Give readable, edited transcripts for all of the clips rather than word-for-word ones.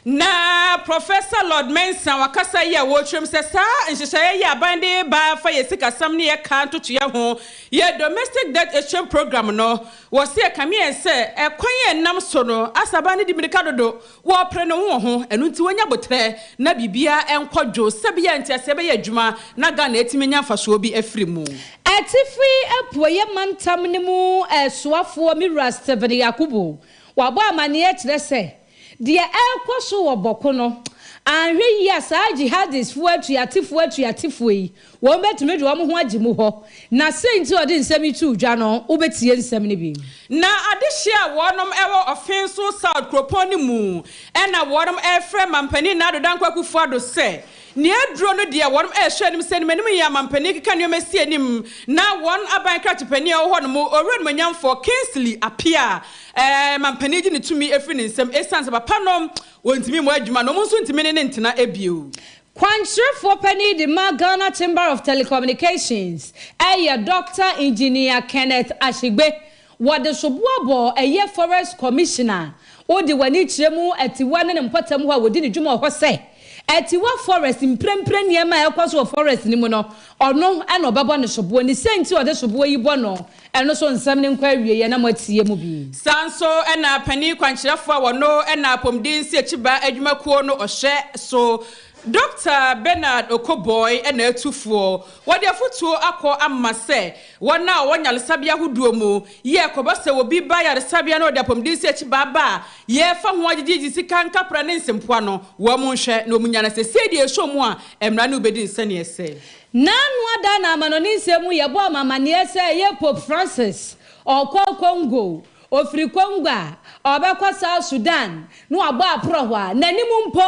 Na Professor Lord Mensah wakasa yi a wɔrekyerɛ mu sɛ saa nhyehyɛeɛ yi a aban de reba fa yɛ sikasɛm ne yɛ ka ntotoeɛ ho yɛ Domestic Debt Exchange Programme no, wɔse ɛkame yɛn sɛ ɛkwan a ɛnam so no asɛ aban no di mirika dodo, wɔrepere ne ho wɔ ho, ɛno nti wɔnya boterɛ na biribiara nkɔ dwo sɛbea a nteaseɛ bɛyɛ adwuma na Ghana atumi anya mfasoɔ bi afiri mu. Atifi Apueeɛ Mantam no mu Soafoɔ me Wura Stephen Yakubu wabɔ amaneɛ kyerɛ sɛ Deɛ ɛrekɔ so wɔ Bɔko no, anhwɛ yie a saa jihadistfoɔ atuatefoɔ atuatefoɔ yi, wɔn bɛtumi de wɔn ho agye mu hɔ. Na sei nti a ɔde nsɛm yi too dwa no, wobɛtie nsɛm no bi. Na adehyeɛ a wɔnom wɔ Ɔfenso South kuropɔn no mu na wɔnom refrɛ Mampanin Nana Addo Dankwa Akufo Addo sɛ Nea aduro no deɛ wɔnom rehwɛ anim sɛ animanim yi amampanin keka nneɛma si anim na wɔn aban krakyepanin a ɛwɔ hɔ nom Owura Animuonyamfoɔ Kingsley Appiah ɛɛ mampanin gye ne tumi firi ne nsam esiane sɛ papa no wɔntumi mmɔ adwuma na wɔn nso ntumi ne no ntena bio. Kwankyerɛfoɔ panin de ma Ghana Chamber of Telecommunications yɛ Dɔkta Engineer Kenneth Ashigbe Wɔde soboɔ bɔɔ ɛyɛ Forest Commission a wode w'ani kyerɛ mu Atiwa ne ne mpɔtam hɔ a wɔdi ne dwuma wɔ hɔ sɛ Atiwa Forest mprempren nneɛma a ɛrekɔ so wɔ forest no mu no, ɔno na ɔbɛbɔ no soboɔ. Ne sɛ nti a ɔde soboɔ yi bɔ no, ɛno nso nsɛm no nkɔ awieɛ na moatie mu bi. Saa nso na panin kwankyerɛfoɔ a wɔno na apɔmuden nsiakyibaa adwumakuo no ɔhwɛ so, Dɔkta Bernard Okoboy na atufoɔ. Wɔde afotuo akɔ ama sɛ wɔn a wɔwɔ nyaresabea ahodoɔ mu yɛ kɔba sɛ obi ba ayaresabea na ɔde apɔmuden nsiakyibaa ba a, yɛrefa ho agyegyegye sika nkapra ne nsɛmfua no, wɔn nhwɛ na wɔn nya no sɛ sei deɛ ɛsɔ mu a, mmara ne wo bɛdi no sɛdeɛ ɛsɛ. N'ano ada na amanɔne nsɛm mu yɛbɔɔ me amanneɛ sɛ ɛyɛ Pope Francis ɔkɔ Congo, ɔfiri Congo a ɔbɛkɔ South Sudan na wabɔ aporɔ hɔ a, n'anim mpo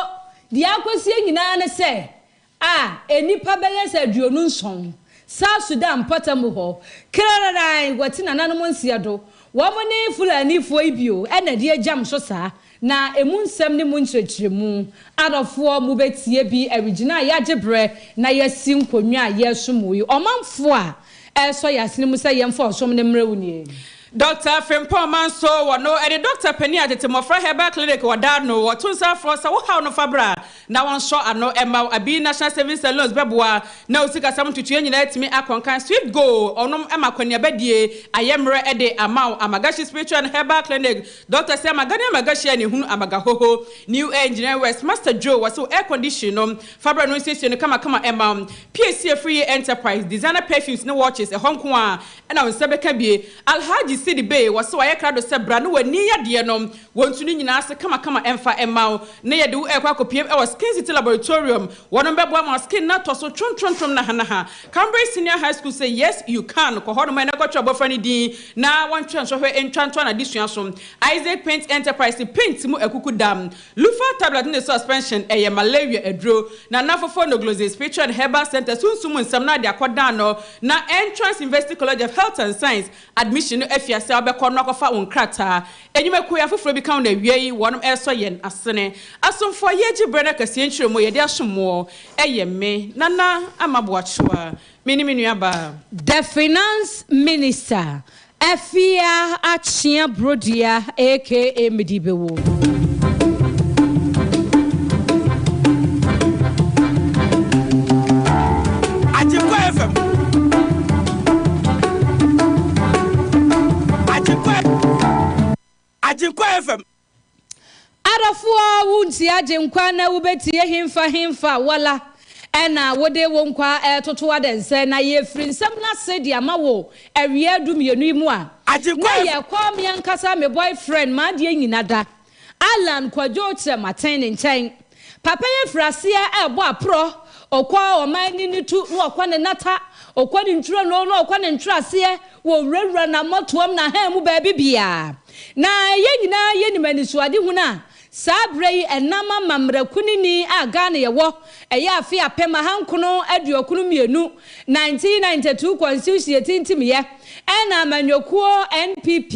deɛ akɔsie nyinaa ne sɛ a nnipa bɛyɛ sɛ 27, South Sudan mpɔtam hɔ, krararae wɔte nananom nseɛ do, wɔn ne Fulanifoɔ yi bio na ɛde agyam so saa, na ɛmu nsɛm ne mu nkyerɛkyerɛmu, adɔfoɔ mobɛtie bi ɛregyina a yɛagye berɛ na yɛasi nkonnwa a yɛresom wo yi, ɔmanfoɔ a ɛresɔ yɛn asene mu sɛ yɛmfa ɔsom no mmrɛ wo nie. Dɔkta Frimpong Manso wɔ no de dɔkta panin a Tete Mmɔfra Herbal Clinic wɔ daa no wɔto nsa frɛ wo sɛ wo haw no fa bra na wɔnsɔ ano mma wo. Abi National Savings and Loans bɛboa na wo sikasɛm ntotoeɛ nyinaa atumi akɔ nkan. Swift Go ɔnom ma akɔneabadie ayɛ mmerɛ de ama wo. Amagashi Spiritual and Herbal Clinic Dɔkta sɛ Amaga ne Amagashi a ne hunu Amagahoho New Air Engineering Works Master Joe wɔse wo air condition no fa bra no nsiesie no kamakama mma wo. PAC Afriyie Enterprise Designer Perfumes ne Watches ɛhɔ nko ara na wo nsa bɛka bie. Alhaji Sidi Bey wɔse wayɛ krado sɛ bra ne w'ani yadeɛ no wɔntu ne nyinaa ase kamakama ɛmfa mma wo na yɛde wo ɛrekɔ akɔpiem ɛwɔ Skin City Laboratorium wɔnom bɛboa ma skin no atɔ so trontrontrom nahanaha. Cambridge Senior High School sɛ yes you can kɔ hɔnom ɛnɛ kɔtwerɛ abɔfra no din na wɔntwerɛ nsɔhwɛ ntwa ntoa n'adesua so. Isaac Paint Enterprise paint mu akuku dam. Lufa tablet ne suspension ɛyɛ malaria aduro. Nana Fofo Nogloze Spiritual and Herbal Centre sunsum mu nsɛm no ade akɔdan no na Entrance University College of Health and Science admission no afi ase a wobɛkɔ no akɔfa wo nkrataa. Nnwumakuo yi afoforɔ bi ka ho na awia yi wɔnom ɛresɔ yɛn asene. Asomfoɔ yɛgye berɛ no akasie nkyerɛmu a yɛde asom moɔ ɛyɛ me Nana Ama Boakyewa me ne me nua baa. The Finance Minister Afia Akyea Brodua aka Medibewo. Agyenkwa FM. Agyenkwa Agyenkwa FM. Adɔfoɔ wo ntie Agyenkwa na wobɛtie henfa henfa wala ɛna wode wo nkwa ɛretoto adɛnsɛ na yɛfiri nsɛm no ase de ama wo awia du mienu yi mu a na yɛkɔ me ankasa me boyfriend m'adeɛ nyina da Allan Kwadwo Kyerɛmaten ne nkyɛn Papa yi firi aseɛ rebɔ aporɔ, ɔkɔ ɔman ni ne tu na ɔkɔ ne nata, ɔkɔ ne ntwironoo na ɔkɔ ne ntwerɛaseɛ, wɔwurawura n'ammɔtoam, n'ahan mu baabi biara. Na yɛn nyinaa yɛnim anisoadehunu a saa berɛ yi ɛnam amammerɛ kunini a Ghana yɛwɔ, ɛyɛ afe 1992, 1992 Constitution yɛtintimiiɛ, ɛna amanyɔkuo NPP,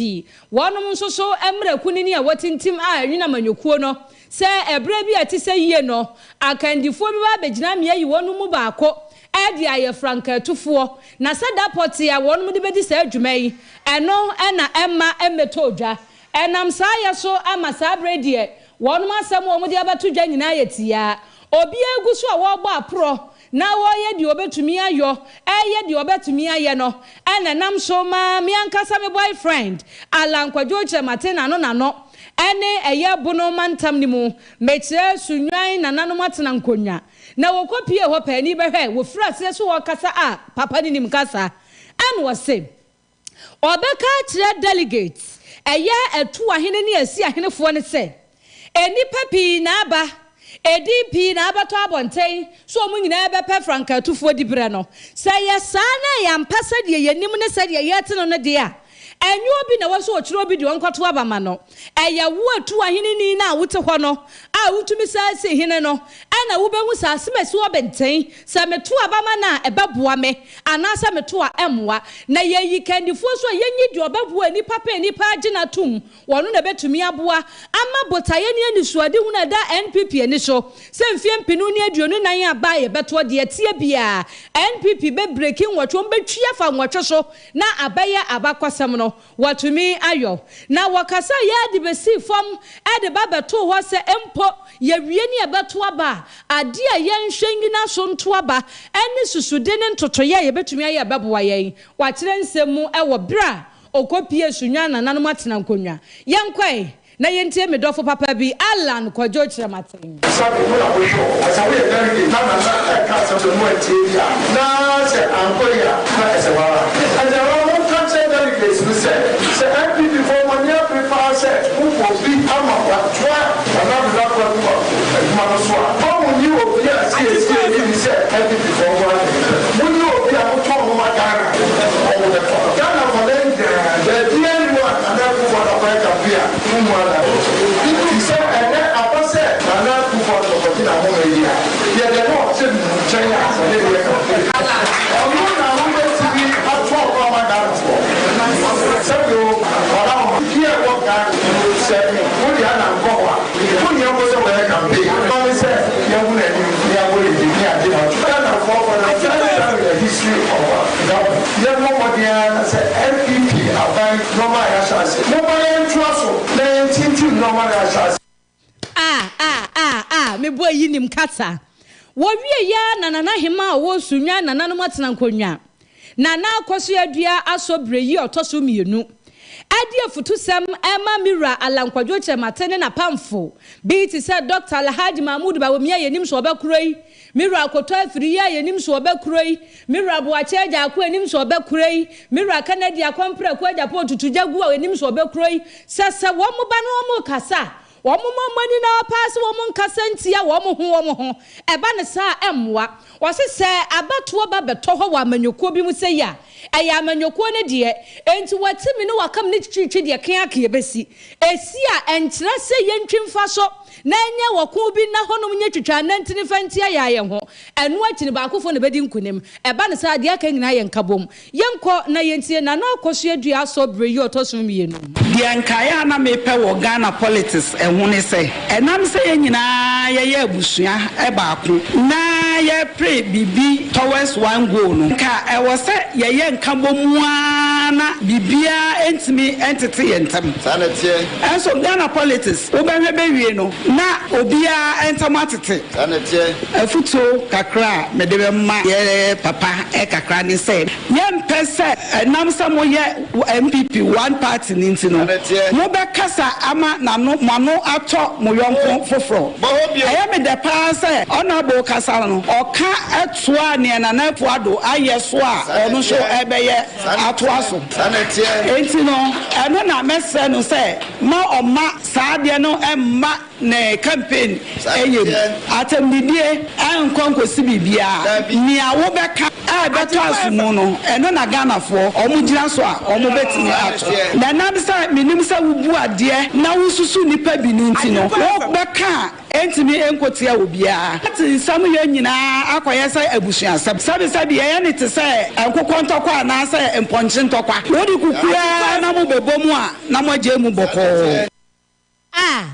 wɔnom nso so mmerɛ kunini a wɔtintim a ɛnwene amanyɔkuo no, Sɛ ɛberɛ bi a ɛte sɛ yie no, akandifoɔ bi ba abɛgyina me ayi wɔnom mu baako de ayɛ frankaatufoɔ, na sɛ da pɔtee a wɔnom de bɛdi saa dwuma yi, ɛno na ɛmma ɛmmɛtɔ dwa. Ɛnam saa yɛ so ama saa berɛ yi deɛ, Wɔnom asɛm a wɔde abɛto dwa nyinaa yɛ tiaa. Obiara gu so a wɔrebɔ aporɔ na wɔreyɛ deɛ wɔbɛtumi ayɔ, reyɛ deɛ wɔbɛtumi ayɛ no, ɛna ɛnam so ma me ankasa me boyfriend, Allan Kwadwo Kyerematen n'ano n'ano ne ɛyɛ Bono mantam no mu, mekyerɛ Sunnwan nananom atena nkonnwa. Na wɔkɔpuee hɔ pɛɛ, ni bɛhwɛ, wɔfiri aseɛ so wɔrekasa a, papa no nim kasa, ɛna ɔse, Ɔbɛka akyerɛ delegates, ɛyɛ Atu ahene ne Asi ahenefoɔ no sɛ, Nnipa pii na aba, edin pii na abɛtɔ abɔnten sɛ wɔn nyinaa bɛpɛ frankaatufoɔ diberɛ no. Sɛ ɛyɛ saa na ɛyɛ ampa sɛdeɛ yɛnim ne sɛdeɛ yɛte no no deɛ a, ɛnyɛ obi na ɛwɔ sɛ ɔkyerɛ obi deɛ ɔnkɔto aba ma no. Ɛyɛ wo Atu aheneni no a wote hɔ no a wotumi san si hene no na wobɛhu sɛ asɛm a ɛsi hɔ benten, sɛ meto aba ma no a ɛbɛboa me anaasɛ meto a ɛmmoa. Na yɛyi kandifoɔ nso a, yɛnyi deɛ ɔbɛboa nnipa pɛ nnipa agye no atom, ɔno na ɛbɛtumi aboa ama botaeɛ ne anisoadehunu a ɛda NPP ani so sɛ mfeɛ mpenu ne 24 aba a yɛbɛtoɔ deɛ ɛteɛ biara NPP bɛbreki nwɔtwe, wɔbɛtwi afa nwɔtwe so na abɛyɛ abakɔsɛm no. Wɔatumi ayɔ. Na wɔkasaa yɛ ara de bɛsii fam de ba bɛtoo hɔ sɛ mpo yɛwie ne yɛbɛto aba a, adeɛ a yɛnhwɛ nnyina so nto aba ne susude ne ntotoeɛ a yɛbɛtumi ayɛ a ɛbɛboa yɛn. Wɔakyerɛ nsɛm mu wɔ berɛ a ɔkɔpuee Sunyani nananom atena nkonnwa. Yɛnkɔ ɛ! Na yɛntie me dɔfo papa bi, Allan Kwadwo Kyerematen. Sɛbe wo na wohwɛ o, na sɛ woyɛ delegate na Nana ɛka asɛm sɛ mo antie bi a, na sɛ ankɔ yie a, na ɛsɛ wo ara. Ɛnti ɛwɔ mo nka nkyerɛ delegates no sɛ, sɛ NPP foɔ mo ani abere paa sɛ mo pɛ obi ama watoa Nana Addo Dankwa Akufo Addo adwuma no so a, mma mo nyi obi a siesie nni ni sɛ NPP foɔ nko ara na ɛhia. Mo nyi obi a mo tɔn mo ma Ghana, ɔmo bɛtɔ. Ghana nkwadaa nyinaa, baabiara nni hɔ a Nana Akufo Addo akɔyɛ campaign a, Mo mu ara nti sɛ ɛnnɛ aba sɛ Nana Akufo Addo kɔgye n'ahome yi a, yɛ deɛ na ɔte mo nkyɛn a ɔne deɛ campaign. Ɔno na wobɛtumi ato ɔko ama Ghanafoɔ. Sɛbi o, ɔda hɔ ma. Bia ɛwɔ Ghana sɛ wo deɛ ana nkɔ hɔ a, wonhia mpo sɛ wɔyɛ campaign. Ɛno ne sɛ yɛahu n'anim na yɛabɔ ne din na yɛagye no atom. Ghanafoɔ for the first time in the history of our government, yɛmmɔ mmɔden ara na sɛ NPP aban Nnoɔma a yɛahyɛ ase. Momma yɛntoa so na yɛntintim nnoɔma no a yɛahyɛ ase. A a a a me boy yi nim kasa. Wɔwie yi ara na Nana Hemaa a ɔwɔ Sunnwan nananom atena nkonnwa. Nana Akosua Dua asɔ berɛ yi a ɔtɔ so mmienu de afutusɛm rema me wura Allan Kwadwo Kyeremate ne n'apamfo bi te sɛ Dɔkta Alhaji Mahmood Bawumia a yɛnim sɛ ɔbɛkorɔ yi, Me wura Akoto Afiri yi a yɛnim sɛ ɔbɛkorɔ yi, Me wura Boakye Agya Ako a yɛnim sɛ ɔbɛkorɔ yi, Me wura Kennedy Akɔmprɛko Agyapong Tutu Gyagu a yɛnim sɛ ɔbɛkorɔ yi, sɛ sɛ wɔn ba ne wɔn rekasa a, wɔn mmɔ wɔn ani na paa sɛ wɔn nkasa ntia wɔn ho wɔn ho. Ɛba no saa a, ɛmmoa. Wɔse sɛ abatoɔ ba bɛtɔ hɔ wɔ amanyɔkuo bi mu sei a, ɛyɛ amanyɔkuo no deɛ. Enti wɔate me ne wɔaka me ne twitwitwi deɛ keake ɛbɛsi. Ɛsi a, ɛnkyerɛ sɛ yɛntwi mfa so na ɛnyɛ ɔko bi nna hɔnom nyɛ twitwa anantini mfa ntia yɛn ara yɛn ho. Ɛno akyi no, baakofoɔ na ɛbɛdi nkonim. Ɛba no saa a, deɛ aka nyinaa yɛ nkabom. Yɛnkɔ na yɛntie Nana Akosua Dua Asɔ berɛ yi a ɔtɔ so mmienu. Deɛ nkaeɛ a na mepɛ wɔ Ghana politics ho ne sɛ, ɛnam sɛ yɛn nyinaa yɛyɛ abusua baako na yɛpere biribi towards one goal no, nka ɛwɔ sɛ yɛyɛ nkabɔmu ara na biribiara ntumi ntete yɛn ntam. Saa na ɛteɛ. Nso Ghana politics, wobɛhwɛ bɛwie no na obiara ntam atete. Saa na ɛteɛ. Afotuo kakra a mede bɛma yɛ papa kakra ne sɛ, yɛmpɛ sɛ ɛnam sɛ moyɛ NPP one party no nti no, mobɛkasa ama n'ano mo ano atɔ mo yɔnko foforɔ. Ɛyɛ me dɛ pa ara sɛ Honourable kasa no, ɔka toaa neɛ Nana Akufo Addo ayɛ so a ɔno nso rebɛyɛ atoa so. Enti no, ɛno na mɛsrɛ no sɛ ma ɔmma saa adeɛ no mma ne campaign yɛ mu. Atɛmdidie nkɔ nkɔsi biribiara. Nea wobɛka a ɛbɛtɔ aso mu no, ɛno na Ghanafoɔ wɔn gyina so a wɔn bɛtumi ato. Na ɛnam sɛ menim sɛ wobu adeɛ na wosusu nnipa bi no nti no, wobɛka a ɛntumi nkɔtia obiara. Ate nsɛm yɛ nyinaa akɔyɛ sɛ abusuasɛm. Sɛbesɛbe yɛyɛ no te sɛ nkokɔ ntɔkwa anaasɛ mpɔnkye ntɔkwa. Wode kukuraa na mobɛbɔ mu a na moagyae mu bɔkɔɔ. Ah,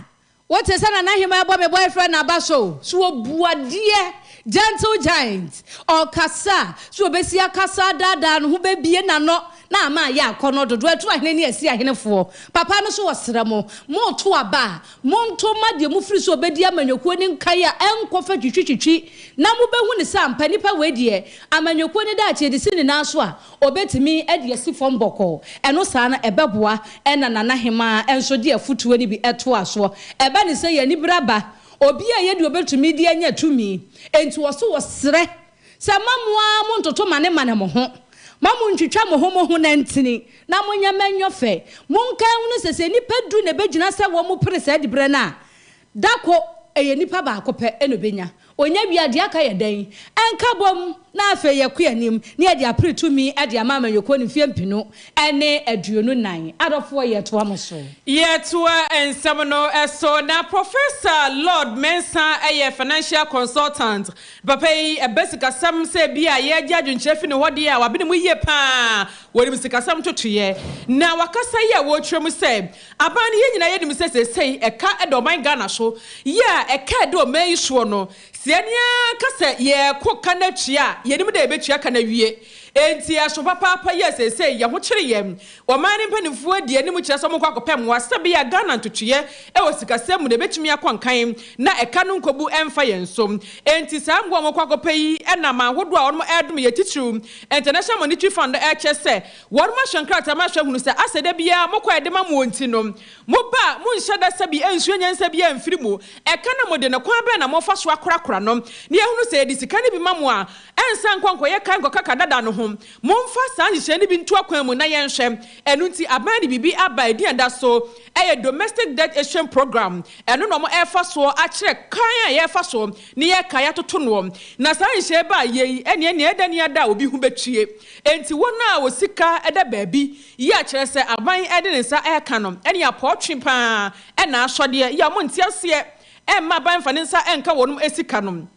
wote sɛ Nana Hemaa bɔ me boyfriend aba so o, so ɔbu adeɛ? Gentle giant, ɔkasa a, sɛ ɔbɛsi akasa adaadaa ne ho bɛbue n'ano na ama ayɛ akɔnnɔ dodo. Atu ahene ne asi ahenefoɔ. Papa no nso ɔsrɛ mo, moreto aba a, monto mma deɛ mofiri sɛ ɔbɛdi amanyɔkuo no nkan a ɛnkɔfa twitwitwitwi na mobɛhu no sɛ ampa nipa wei deɛ amanyɔkuo no daakye de si ne nan so a, ɔbɛtumi de asi fam bɔkɔɔ. Ɛno saa no ɛbɛboa na Nana Hemaa nso de afotuo no bi toa soɔ. Ɛba no sɛ yɛn anibere aba Obi a ɛyɛ deɛ ɔbɛtumi de anya tumi. Enti ɔse ɔsrɛ sɛ mma mo ara montoto manemane mo ho, mma monntwitwa mo ho mo ho nantini, na monyɛ mma ɛnyɔ fɛ. Monkae nhunu sɛ, sɛ nnipa du na ɛbɛgyina sɛ wɔpere saa diberɛ no a, da ko ɛyɛ nipa baako pɛ na ɔbɛnya. Ɔnya wie a, deɛ aka yɛ dɛn? Nkabom, na afei yɛkɔ anim na yɛde apere tumi de ama amanyɔkuo no mfeɛ mpenu ne 24. Adɔfoɔ, yɛtoa mo so. Yɛtoa nsɛm no so na Professor Lord Mensah yɛ financial consultant. Papa yi ɛba sikasɛm sɛ bi a yɛregye adwenkyerɛ fi ne hɔ deɛ a, wabene mu yie pa ara. Wɔnim sikasɛm ntotoeɛ. Na wakasa yi a wɔretwerɛ mu sɛ, aban no yɛn nyinaa yɛnim sɛ seesei ɛka da ɔman Ghana so. Yɛ a ɛka ɛda ɔman yi soɔ no, sɛ yɛn ara ka sɛ yɛreko ka no atua a, yɛnim dɛ yɛbɛtua ka no awie. Enti ɛso papaapa yi a seesei yɛn ho kyere yɛn. Ɔman no mpanimfoɔ adi anim kyerɛ sɛ wɔnkɔ akɔpɛ mmoa sɛbea a Ghana ntotoeɛ wɔ sikasɛm mu no ɛbɛtumi akɔ nkan na ɛka no nkɔbu ɛmfa yɛn so. Enti saa mmoa a wɔkɔ akɔpɛ yi nam ahodoɔ a wɔnom ɛredom yɛn titiriw International Monetary Fund no ɛrekyerɛ sɛ wɔnom ahwɛ nkrataa mu ahwɛ ahunu sɛ asɛ da biara mokɔ a yɛde ma moɔ nti no moba a monhyɛ da sɛbi ɛnsua nyansa biara mfiri mu. Ɛka no mode no kwan bɛn na mofa so akorakora no na yɛahunu sɛ yɛde sika no bi ma mo a ɛnsan nkɔ nkɔyɛ ka nkɔka ka dada no ho. Momfa saa nhyehyɛe no bi nto akwan mu na yɛnhwɛ. Ɛno nti, aban de biribi aba a edin a ɛda so yɛ Domestic Debt Exchange Programme. Ɛno na wɔrefa soɔ akyerɛ kwan a yɛrefa so ne yɛreka yɛatoto noɔ. Na saa nhyehyɛe ba a yei, ɛnneɛ nea ɛda ni ada a obi ho bɛtue. Enti wɔn a wɔ sika da baabi yi a kyerɛ sɛ aban de ne nsa reka no, ɛne apɔɔtwe pa ara na asɔdeɛ yi a wɔnte aseɛ mma aban mfa ne nsa nka wɔn sika no.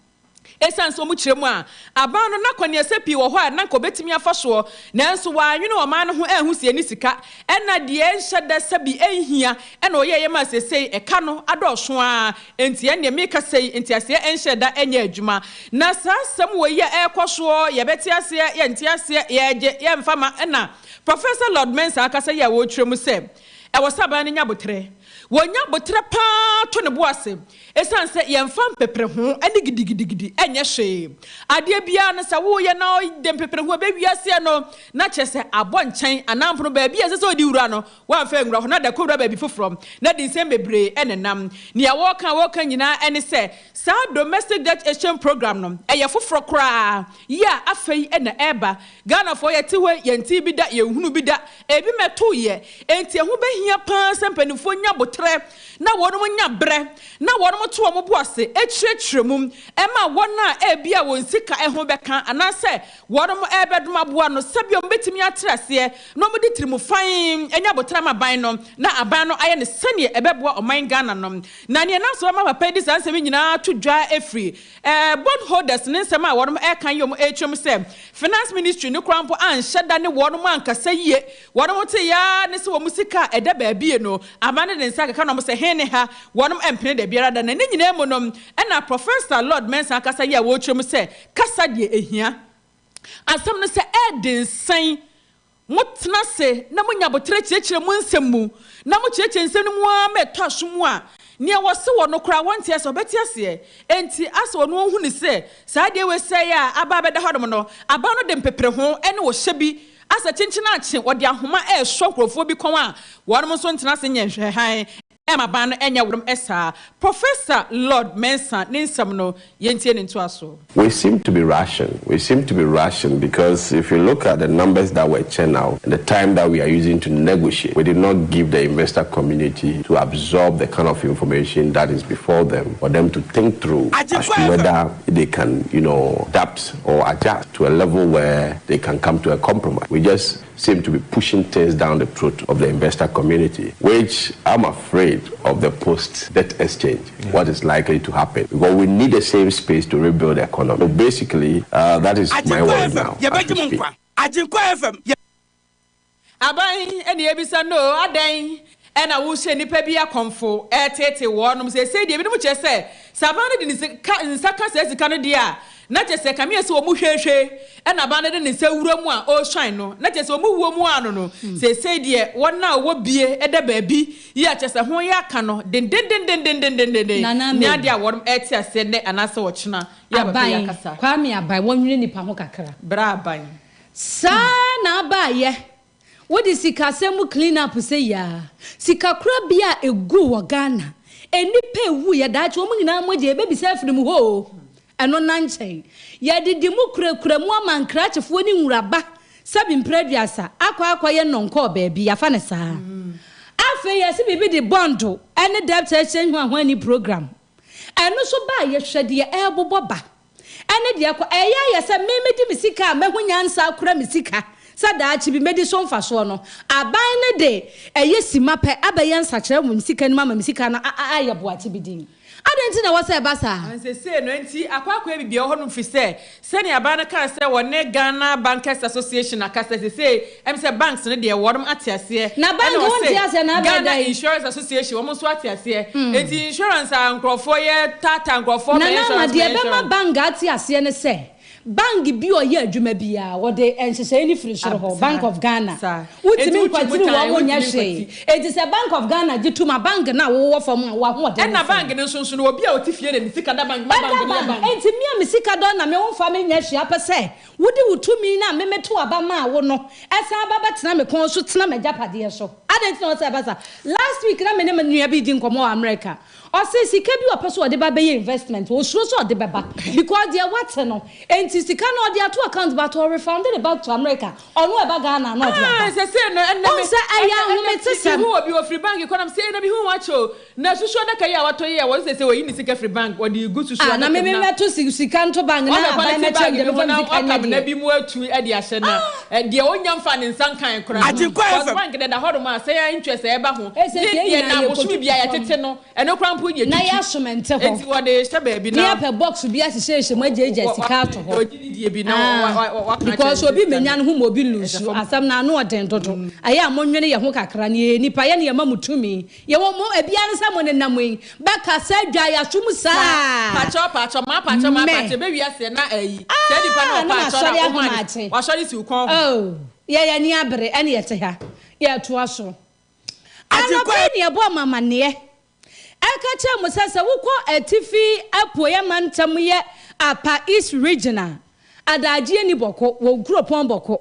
Esiane sɛ wɔkyerɛ mu a, aban no n'akwannuasa pii wɔ hɔ a na anka obetumi afa soɔ, nanso wannwene ɔman no ho anhu sɛ yɛnni sika, ɛna deɛ ɛnhyɛ da sɛbi ɛnhia ɛna ɔyɛeɛ maa seesei ɛka no adɔɔso ara, enti ɛnneɛ meka sei, nteaseɛ ɛnhyɛ da ɛnyɛ adwuma. Na saa asɛm wei a ɛrekɔ soɔ, yɛbɛte aseɛ, yɛnte aseɛ, yɛregye, yɛmfa ma, ɛna Professor Lord Mensah akasa yi a ɔrekyerɛ mu sɛ ɛwɔ sɛ aban no nya aboterɛ. Wɔnya aboterɛ pa ara to ne bo ase Esiane sɛ yɛmfa mpepereho ne gidigidigidi nyɛ hwee, adeɛ biara no sɛ woreyɛ na wode mpepereho ɛbɛ wiaseɛ no, na kyerɛ sɛ abɔ nkyɛn anaa mpono baabi a ɛsɛ sɛ wode wura no, woamfa anwura hɔ na de akɔwura baabi foforɔ na de nsɛm bebree nenam. Nea wɔreka a wɔreka nyinaa ne sɛ saa Domestic Debt Exchange Programme no, ɛyɛ foforɔ koraa yi a afei na ɛreba. Ghanafoɔ yɛte hɔ yi, yɛntee bi da, yɛnhunuu bi da, ebi mmɛtoo yɛ. Enti ɛho bɛhia pa ara sɛ mpanimfoɔ nya aboterɛ na wɔnom nya berɛ na wɔnom to wɔn bo ase kyerɛkyerɛ mu ma wɔn a ebia wɔn sika ho bɛka anaasɛ wɔnom rebɛdom aboa no sɛdeɛ wɔbɛtumi atre aseɛ na wɔde tirimu fann anya aboterɛ ama aban no na aban no ayɛ no sɛdeɛ ɛbɛboa ɔman Ghana no. Na neɛ ɛnam so ama papa yi de saa nsɛm yi nyinaa to dwa firi Bond holders ne nsɛm a wɔnom reka yi wɔn rekyerɛ mu sɛ Finance Ministry no koraa mpo anhyɛ da ne wɔnom ankasa yie. Wɔnom teeɛ ara ne sɛ wɔn sika a ɛda baabie no, aban no de nsa akeka na wɔn sɛ he ne ha, wɔnom mpene dabiara da. Na ne nyinaa mu no, ɛna Professor Lord Mensah akasa yi a wɔrekyerɛ mu sɛ kasa deɛ ɛhia. Asɛm no sɛ ɛɛden sɛn? Motena ase na munya aboterɛ kyerɛkyerɛ mo nsɛm mu, na mokyerɛkyerɛ nsɛm no mu ara ma ɛtɔ aso mu a, nea wɔse wɔ no koraa wɔnte aseɛ, ɔbɛte aseɛ. Enti asɛ ɔno ɔhu no sɛ saa adeɛ wei sɛeɛ a aba abɛda hɔnom no, aba no de mpepereho ne ɔhyɛ bi asɛ kyenkyen akye, wɔde ahoma resɔ nkurɔfoɔ bi kɔn a wɔnom nso ntena ase nyɛ nhwɛhan mma ban no nyɛ wɔnom saa. Professor Lord Mensah ne nsɛm no, yɛntie ne ntoasoɔ. We seem to be rushing. We seem to be rushing because if you look at the numbers that were churned out and the time that we are using to negotiate, we did not give the investor community to absorb the kind of information that is before them for them to think through as to whether they can, you know, adapt or adjust to a level where they can come to a compromise. We just seem to be pushing things down the throat of the investor community, which I'm afraid of the post-debt exchange, yeah. what is likely to happen. Because we need the same space to rebuild the economy. So basically, uh, that is my worry now. Aban ɛna ebisa no adɛn ɛna wohyɛ nipa bi akɔmfo ɛtete wɔnom sɛ sɛ deɛ ebinom kyerɛ sɛ sɛ aban no de ne sika nsa ka saa sika no deɛ a Na kyerɛ sɛ kame yɛ sɛ wɔn hwehwɛ ɛna aban no de ne nsa wura mu a ɔresuan no, na kyerɛ sɛ wɔn wuo mu ano no, seesei deɛ wɔn a wɔwɔ bie ɛda baabi yi a kyerɛ sɛ ho yɛ aka no dendendendendendenden Nana ne Amen. adeɛ a wɔn ɛte aseɛ nnɛ anaasɛ wɔkyena yɛ abɛpɛ yɛ Aban akasa. Kwame aban wɔnwene nipa ho kakra. Bra aban. Saa na abaayɛ wode sikasɛm mu clean up sɛ yaa sikakora bi a egu wɔ Ghana, enipa ewu yɛ daakye wɔn nyinaa mogya ebebisa afiri mu hɔ o. Ɛno na nkyɛn yɛdedi mu kurakura mu ama nkrakyefoɔ ne nwuraba sɛbi mpere 30 akɔ akɔyɛ nnɔnkɔɔ baabi yafa ne saa. Afei yɛsi biribi de bond ɛne debt exchange ho ahoani program, ɛno nso baa yɛhwɛ deɛ ɛrebobɔ ba ɛne deɛ kɔ. Ɛyɛ ayɛ sɛ mímí di mi sika a mɛho nyansa akora mi sika sɛ daakye bi mɛdi so mfasoɔ no, aban ne de ɛyɛ sima pɛ abɛyɛ nsakyerɛ wɔ mi sika no mu ama mi sika no ayɛ boakye bi din adan nti na ɛwɔ sɛ ɛba saa. Ansese no nti akɔ akɔ bibia wɔ hɔnom fi sɛ sɛnea aban no kaa sɛ wɔne Ghana Bankers Association akasa sese sɛ banks no deɛ wɔnom ate aseɛ. Na bank Ɛna wɔn ɔse te aseɛ na abɛɛ Ghana dɛn? Insurance Association wɔn nso ate aseɛ, eti insurance a nkurɔfoɔ yɛ tata nkurɔfoɔ bɛ Nana ama insurance deɛ bɛ ɛbɛma insurance. Bank ate aseɛ ne sɛ bank bi a ɔyɛ adwuma biara wɔde nhyehyɛe ne firi soro hɔ, Bank of Ghana. Saa. Wotumi Enti wotwi nkwatiri mu tan, wɔn mo nyɛ wotumi hwee, eti sɛ Bank of Ghana gye tum a, bank na wowɔ fam a wahoɔden ne Ɛna fam. bank no nso no, obi a ɔte fie na ne sika da bank ma bank ɛda no yɛ bank bank. Enti mi a mi sika dɔ na mi ho fa mi nyɛ hwee apɛ sɛ wode wo tumi na me meto aba maa wo no ɛsan aba bɛtena me kɔn so tena m'agyapadeɛ so adan nti na ɔsɛ ɛba sa. Last week na me ne me nua bi di nkɔmɔ wɔ America, ɔsɛ sika bi ɔpɛ so ɔde ba bɛyɛ investment, osuro sɛ ɔde bɛba because deɛ wate no enti sika no ɔde ato account but ɔrefund it back to America, ɔno ɛba Ghana na ɔde aba. Sɛ sɛ no ɛnna Ɔn sɛ ɛyɛ ahometesɛm. Mi hu obi ofiri bank kɔnam sɛ ɛna mi hu wa kyɛw na susu adaka yi a watɔ yi a wɔn sɛ wɔyi ne sika firi bank wɔde gu susu Ah, na adaka me mu me na mɛto sika nto bank na wɔhwɛ aban quality mɛkyɛn bag deɛ bi ho mefa na me sika nyɛ wakam na deɛ bi mu atu ɛde ahyɛ na deɛ onya nfa ne nsa nkan koraa. Agyenkwa Because FM. bank deda hɔnom a sɛ yɛ interest a ɛba ho Ɛsɛ ne sɛ yɛn deɛ nyinaa na yɛ abosom kɔtu bi a fam. yɛtete no ɛno koraa mpo yɛ Na tutu yɛ asomɛnte hɔ. Eti wɔde hyɛ baabi ne na yɛpɛ box bi ahyehyɛhyɛ mu agyagya sika ato hɔ. Ɔgye ne die bi na Ah, waka because akyerɛ obi ne menya sister no ho ma obi lose. Ɛhyɛ fam. Asɛm na ano ɔden dodo. Ɛyɛ a monwene yɛ ho kakra ne yɛyɛ nipa yɛ ne yɛma mo tumi yɛwɔ mo ebiara ne sɛ mo nenam yi bɛka sɛ dwa yɛasom saa. Pakyɛw, pakyɛw maa, pakyɛw maa. Mɛ. Pakyɛw bɛ wi aseɛ na ɛyi Ah, sɛ nipa na na ɔpa akyɛw masɔre na ɔmo ahomakye. ade wasɔre si wo kɔn ho. Oh, yɛyɛ ni abere ɛne yɛte ha yɛtoa so. Agyenkwa- Anɔpɛ ne yɛbɔ amamanneɛ ɛka kyerɛ mo sɛ wokɔ atifi apueɛ mantam yɛ Upper East Region a adagyeɛ ni Bawku wɔ kuropɔn Bawku.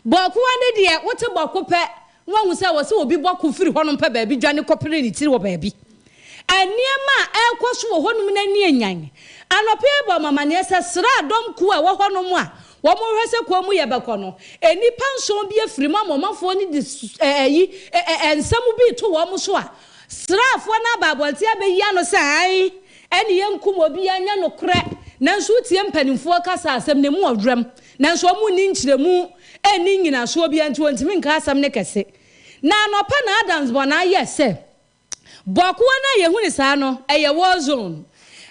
Bawku ne deɛ wote Bawku pɛ na wahu sɛ wɔ sɛ obi bɔko firi hɔnom pɛ baabi dwane kɔpere ne tiri wɔ baabi. Nneɛma a ɛrekɔ so wɔ hɔnom n'ani anyan. Anɔpɛ yi bɔ amamanneɛ sɛ sraadɔm kuo a ɛwɔ hɔnom a wɔn hwɛ sɛ kuo mu yɛ bɛkɔ no, nnipa 7 bi afiri mu ama ɔmanfoɔ no de ɛyi ɛ nsɛm bi to wɔn so a sraafoɔ no aba abɔnten abɛyi ano sɛ ae ɛne yɛn nkum obi anya nokorɛ, nanso wotie mpanimfoɔ kasa asɛm na emu ɔdwam, nanso wɔn nni nkyerɛmu ɛnni nyinasoɔ bi nti wɔntumi nka asɛm ne kɛse. Na anɔpa na Adams bɔ na ayɛ sɛ Bawkuo no a yɛhu ne saa no ɛyɛ war zone,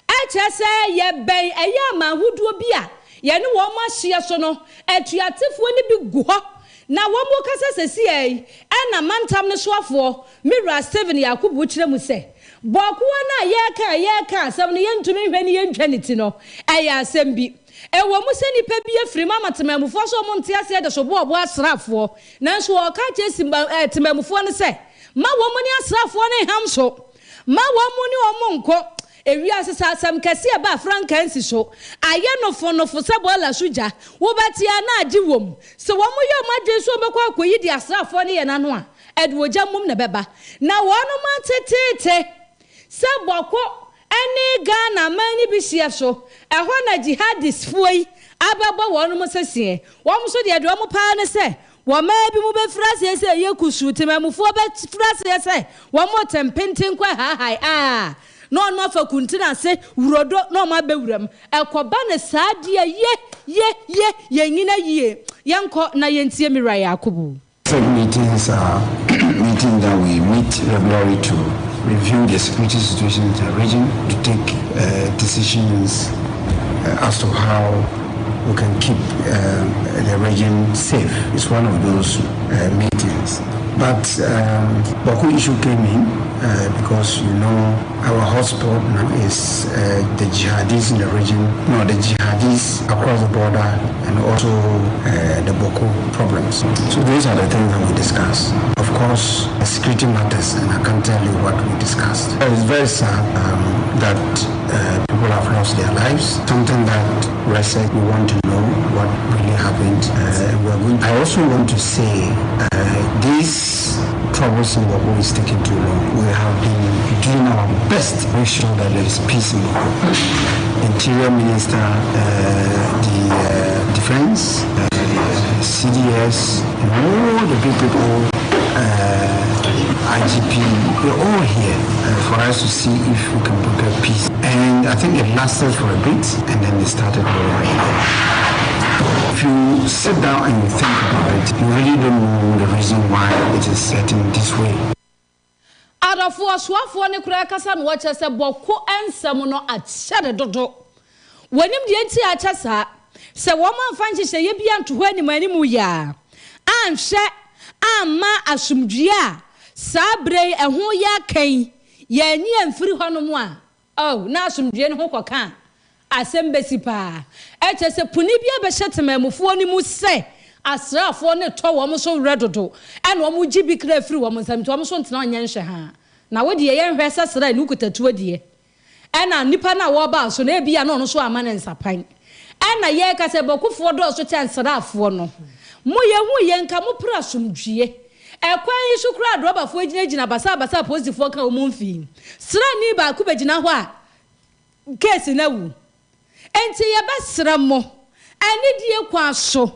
ɛkyerɛ sɛ yɛbɛn ɛyɛ ama ahodoɔ bi a yɛne wɔn ahyia so no atuatefoɔ no bi gu hɔ na wɔn mo kasa sɛsi yi. Ɛna mantam no soafoɔ Mira Stephen Yakubu kyerɛ mu sɛ Bawkuo no a yɛreka asɛm no yɛntumi nhwɛ ne yɛntwa ne ti no ɛyɛ asɛm bi ɛwɔ mu sɛ nipa bi afiri mu ama temamufoɔ so ɔmo nte aseɛ de so boɔboɔ asraafoɔ, nanso wɔka kyerɛ simba temamufoɔ no sɛ ma wɔn ne asraafoɔ no nham so, ma wɔn ne wɔn nkɔ ewiase sɛ asɛm kɛse a ɛba frankaa nsi so ayɛ nofonofo sɛ bɔɔla so gya wobɛtea na agye wom sɛ wɔn yɛ wɔn adwene so wɔbɛkɔ akɔyi de asraafoɔ no yɛ n'ano a ɛde ogya mum na bɛba na wɔn ateteete sɛ Bawku ɛne Ghana aman no bi hyia so ɛhɔ na jihadistfoɔ yi abɛbɔ wɔn mo sɛseɛ. Wɔn nso deɛ wɔn paa ne sɛ wɔn bi mu bɛfiri aseɛ sɛ ɛyɛ kusuu, temamufoɔ bɛfiri aseɛ sɛ wɔn mo te mpenten kɔ haahae aa na ɔno afa kuntun ase wurodo na ɔmo abɛwura mu ɛkɔba ne saa deɛ ye ye ye yɛn nyina yie. Yɛnkɔ na yɛntie Mira Yakubu. Meetings are meetings that we meet regularly to review the security situation in the region, to take decisions as to how we can keep the region safe. It's one of those meetings. But um, Bawku issue came in uh, because you know our hotspot now is uh, the jihadis in the region, no, the jihadis across the border, and also uh, the Bawku problems. So those are the things that we discussed. Of course, security matters, and I can't tell you what we discussed. It's very sad um, that uh, people have lost their lives. Something that research we want to know what really happened. Uh, we are going. I also want to say uh, this troubles in Bawku is taking too long. We have been doing our best to make sure that there is peace in Bawku. Interior Minister, uh, the uh, Defense, uh, CDS, and all the big people, uh, IGP, they're all here uh, for us to see if we can broker peace. And I think it lasted for a bit, and then they started all over again. If you sit down and you think about it, you really don't know the reason why it is setting this way. Adɔfoɔ, ɔsoafoɔ no koraa kasa na wɔkyerɛ sɛ Bawku nsɛm no akyɛre dodo. Wɔnim deɛ nti a akyɛ saa. Sɛ wɔn amfa nhyehyɛeɛ bi anto hɔ anim anim yi a, anhwɛ amma asomdwoeɛ a saa berɛ yi ɛho yɛ aka yi, yɛanyi amfiri hɔnom a, Oh, na asomdwoeɛ no ho kɔka a, asɛm bɛsi paa. Ɛkyerɛ sɛ puni bi abɛhyɛ temanmufoɔ no mu sɛ asraafoɔ no retɔ wɔn so werɛ dodo, ɛna wɔregye bi kra afiri wɔn nsam, nti wɔn nso ntena hɔ nyɛ nhwɛhaa. Na wo deɛ, yɛnhwɛ sɛ sraani wokuta tuo deɛ, ɛna nipa no a wɔreba wo so no, ebia na ɔno nso amma no nsapan. Ɛna yɛreka sɛ Bɔkofoɔ dɔɔso kyɛn nsraafoɔ no. Mo, yɛhu yɛn nka mopere asomdwoeɛ. Ɛkwan yi so koraa adrɔbafoɔ gyinagyina basabasa a apolisifoɔ ka wɔn mfii. Sraani baako bɛgyina hɔ a, case no awu. Enti yɛbɛsrɛ mo, anidie kwan so,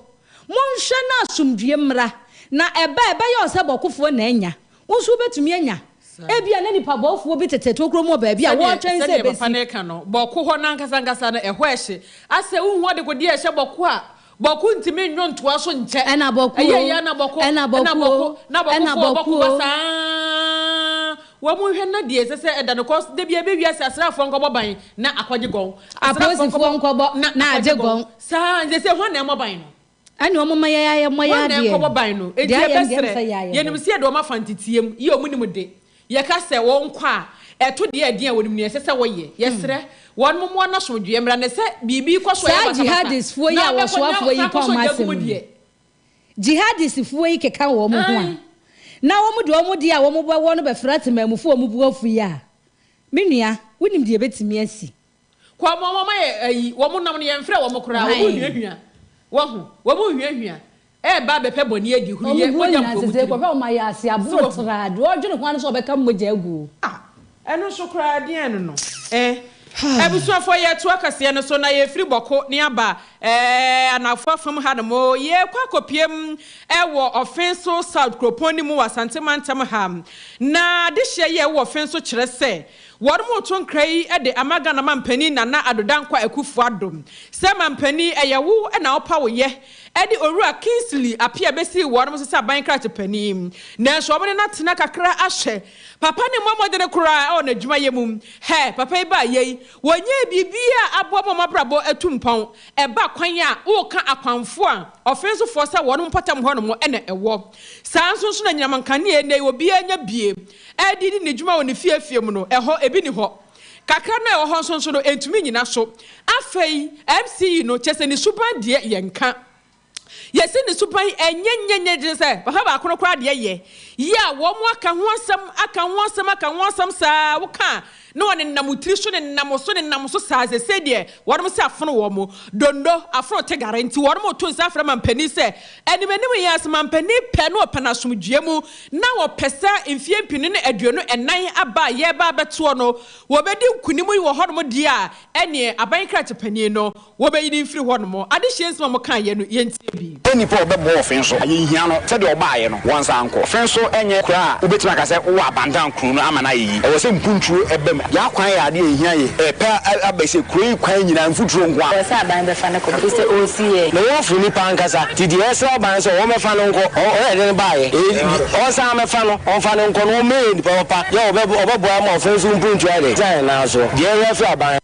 monhwɛ na asomdwoeɛ mmra. Na ɛba a, ɛbɛyɛ wo sɛ bɔkofoɔ na anya. Wo nso wobɛtumi anya. Ebia na nnipa bɔfoɔ bi tete tokuro mu wɔ baabi a Sɛdeɛ wɔretwɛn sɛ sɛdeɛ papa ɛbɛsi. no reka no, bɔko hɔ no ankasa ankasa no, ɛhɔ ɛhye. Asɛ wonhu adekodeɛ a ɛhyɛ bɔko a, bɔko ntumi nnwo ntoa so nkyɛ. Ɛna bɔko Ɛyɛ o, yɛ na bɔko, ɛna ɛna bɔko bɔko, o, na ɛna bɔkofoɔ bɔko bɔko ba o. saa. Wɔn nhwɛ na deɛ ɛsɛ sɛ ɛda no kɔ, da bi ɛbɛ wiase asraafoɔ nkɔbɔ ban na akɔgye gɔn. Asraafoɔ Apolisifoɔ nkɔbɔ nkɔbɔ na na akɔgye agye gɔn. gɔn. Saa, nti sɛ hwan na ɛmmɔ ban no? Ɛne wɔn mma yɛ ayɛ mmɔ yɛ Hwan na adeɛ. ɛnkɔbɔ ban no? Enti Deɛ ayɛ no deɛ yɛbɛsrɛ, ɛnsɛ yɛ ayɛ yɛnim bɔ. sɛ yɛde wɔn afa nteteɛ mu, yɛ wɔn nim de. Yɛka sɛ wɔnkɔ a, ɛto deɛ ɛden a wɔnim nea ɛsɛ sɛ wɔyɛ. Yɛsrɛ, wɔn mmoa no asomdwoeɛ mmra, na sɛ biribi rekɔ so a ɛyɛ Saa basabasa, jihadistfoɔ yi na a wɔbɛkɔ na wɔsoafoɔ yi wɔsan ka akɔsɔ wɔn gya gu asɛm mu yi, deɛ. Jihadistfoɔ yi keka wɔn ho a, Ae. na wɔn de wɔn deɛ a wɔn bɛwɔ no bɛfra temanmufoɔ a wɔn bo afu yi a, me nua, wonim deɛ ɛbɛtumi asi. Kɔ wɔn wɔn ayɛ ayi wɔn nam no yɛn frɛ wɔn koraa wɔn Ae. huahua wahu wɔn huahua ɛɛba abɛpɛ bɔne adi huru Wɔn yɛ buo mogya nyinaa mpo wɔn sese tirim kɔhwɛ wɔn ayɛ ase so aboro wahu. traa deɛ ɔdwene ho ara ne sɛ ɔbɛka mogya agu. Ah ɛno nso koraa deɛn no no eh. Abusuafoɔ yɛtoa kaseɛ no so na yɛfiri Bɔko ne aba eh Anafoɔ afam ha nom yɛrekɔ akɔpiem wɔ Ɔfenso South kuropɔn no mu wɔ Asante mantam ha na adehyeɛ yi a ɛwɔ Ɔfenso kyerɛ sɛ Wɔreto nkra yi de ama Ghana Mampanin Nana Addo Dankwa Akuffo Addo sɛ Mampanin ɛyɛ wo na wopa wo yɛ de Owura Kingsley Appiah bɛsii wɔnom so sɛ aban krakye panin nanso wɔn ne no atena kakra ahwɛ papa no mmɔ mmɔdene koraa wɔ n'adwumayɛ mu. Hɛ! Papa yi baa yei wɔnyɛɛ biribiara a aboa ma wɔn abrabɔ atu mpɔn. Ɛba kwan a woka akwanfoɔ a ɔfensofoɔ sɛ wɔnom mpɔtam hɔnom na ɛwɔ. Saa nso nso na anyinam nkanea nnɛ yi obiara nya bie de di ne dwuma wɔ ne fie fie mu no, ɛhɔ ebi nni hɔ. Kakra no a ɛwɔ hɔ nso nso no, ɛntumi nnyina so. Afei MC no, kyerɛ sɛ ne suban deɛ yɛnka. Yɛse ne suban ɛnyɛ nyɛ nyɛ gyene sɛ papa baako no koraa deɛ yɛ yɛ a wɔn aka ho asɛm aka ho asɛm aka ho asɛm saa woka a na wɔnenam wo tiri so nenam wo so nenam wo so saa sesei deɛ wɔnom sɛ afono wɔn dondo afono tegare nti wɔnom reto nsa afrɛ mampanin sɛ anim anim yi ara sɛ mampanin pɛ na ɔpɛ no asomdwoeɛ mu na wɔpɛ sɛ mfeɛ mpenu ne 24 aba a yɛreba abɛtoɔ no wɔbɛdi nkunim wɔ hɔnom deɛ a ɛneɛ aban krakye panin no Wɔbɛyi no mfiri hɔnom. Adehyeɛ nsɛm a wɔkaeɛ no, yɛntie bi. Nnipa a wɔbɛboa ɔfe nso, yɛnhia no. Sɛdeɛ ɔbaeɛ no, wɔnsan nkɔ. Ɔfe nso nyɛ kuro a wobɛtumi aka sɛ wowɔ abandan kuro no ama no ayɛ yie. Ɛwɔ sɛ mpuntuo ba mu. Yɛn akwan yɛ adeɛ a ɛhia yie. Ɛrepɛ aba sɛ kuro yi kwan nyinaa mfuturo nko ara. Ɛwɔ sɛ aban bɛfa no kɔ ɛfiri sɛ ɔresi yɛn. Ne ho firi nipa ankasa nti deɛ ɛsrɛ aban sɛ wɔmmɛfa no nkɔ ɔyɛ den baeɛ ɔnsan mmɛfa no ɔmfa no nkɔ na ɔmmɛyɛ nipa papa yɛ ɔbɛboa ama ɔfe nso mpuntuo ayɛ dɛn agya yɛn nan so deɛ ɛhia firi aban.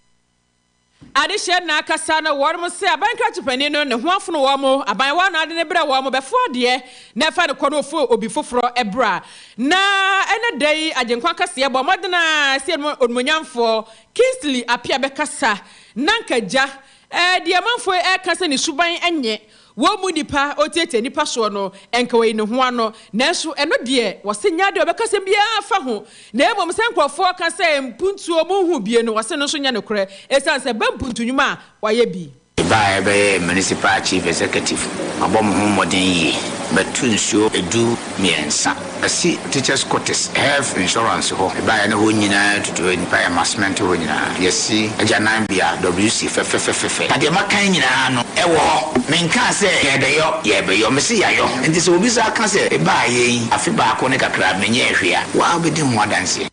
Adehyeɛ na akasa no wɔnom se aban krakye panin no ne ho afono wɔn, aban wa na ade no brɛ wɔn, bɛfo adeɛ na ɛfa no kɔ no ofo obi foforɔ bra. Na ɛnɛ da yi Agyenkwa kaseɛ bɔ mmɔden a sɛ onimonyamfoɔ Kingsley Appiah bɛkasa na nka gya deɛ amanfoɔ ɛka sɛ ne suban nye wɔn mu nipa ɔtiatia nipa soɔ no nka wɔyi ne ho ano, nanso ɛno deɛ wɔse nya deɛ ɔbɛkasa biara fa ho, na mmom sɛ nkurɔfoɔ ka sɛ mpuntuo mu hu bie no, wɔse no nso nyɛ nokorɛ, ɛsiane sɛ ba mpuntu nnwuma a wɔayɛ bi. Baa ɛbɛyɛ Municipal Chief Executive, mabɔ mo ho mmɔden yie, matu nsuo 13, asi teachers quarters, health insurance hɔ, ɛbaeɛ no hɔ nyinaa tutu hɔ, nnipa yɛ ma cement hɔ nyinaa, yɛsi agyananbea, WC fɛfɛfɛfɛ. Na deɛ maka nyinaa no ɛwɔ hɔ, menkaa sɛ yɛbɛyɔ, yɛbɛyɔ, mese yɛayɔ. Nti sɛ obi saa ka sɛ ɛbaa yɛn afe baako ne kakra menyɛɛ hwee a, waa wobɛdi ho adanseɛ.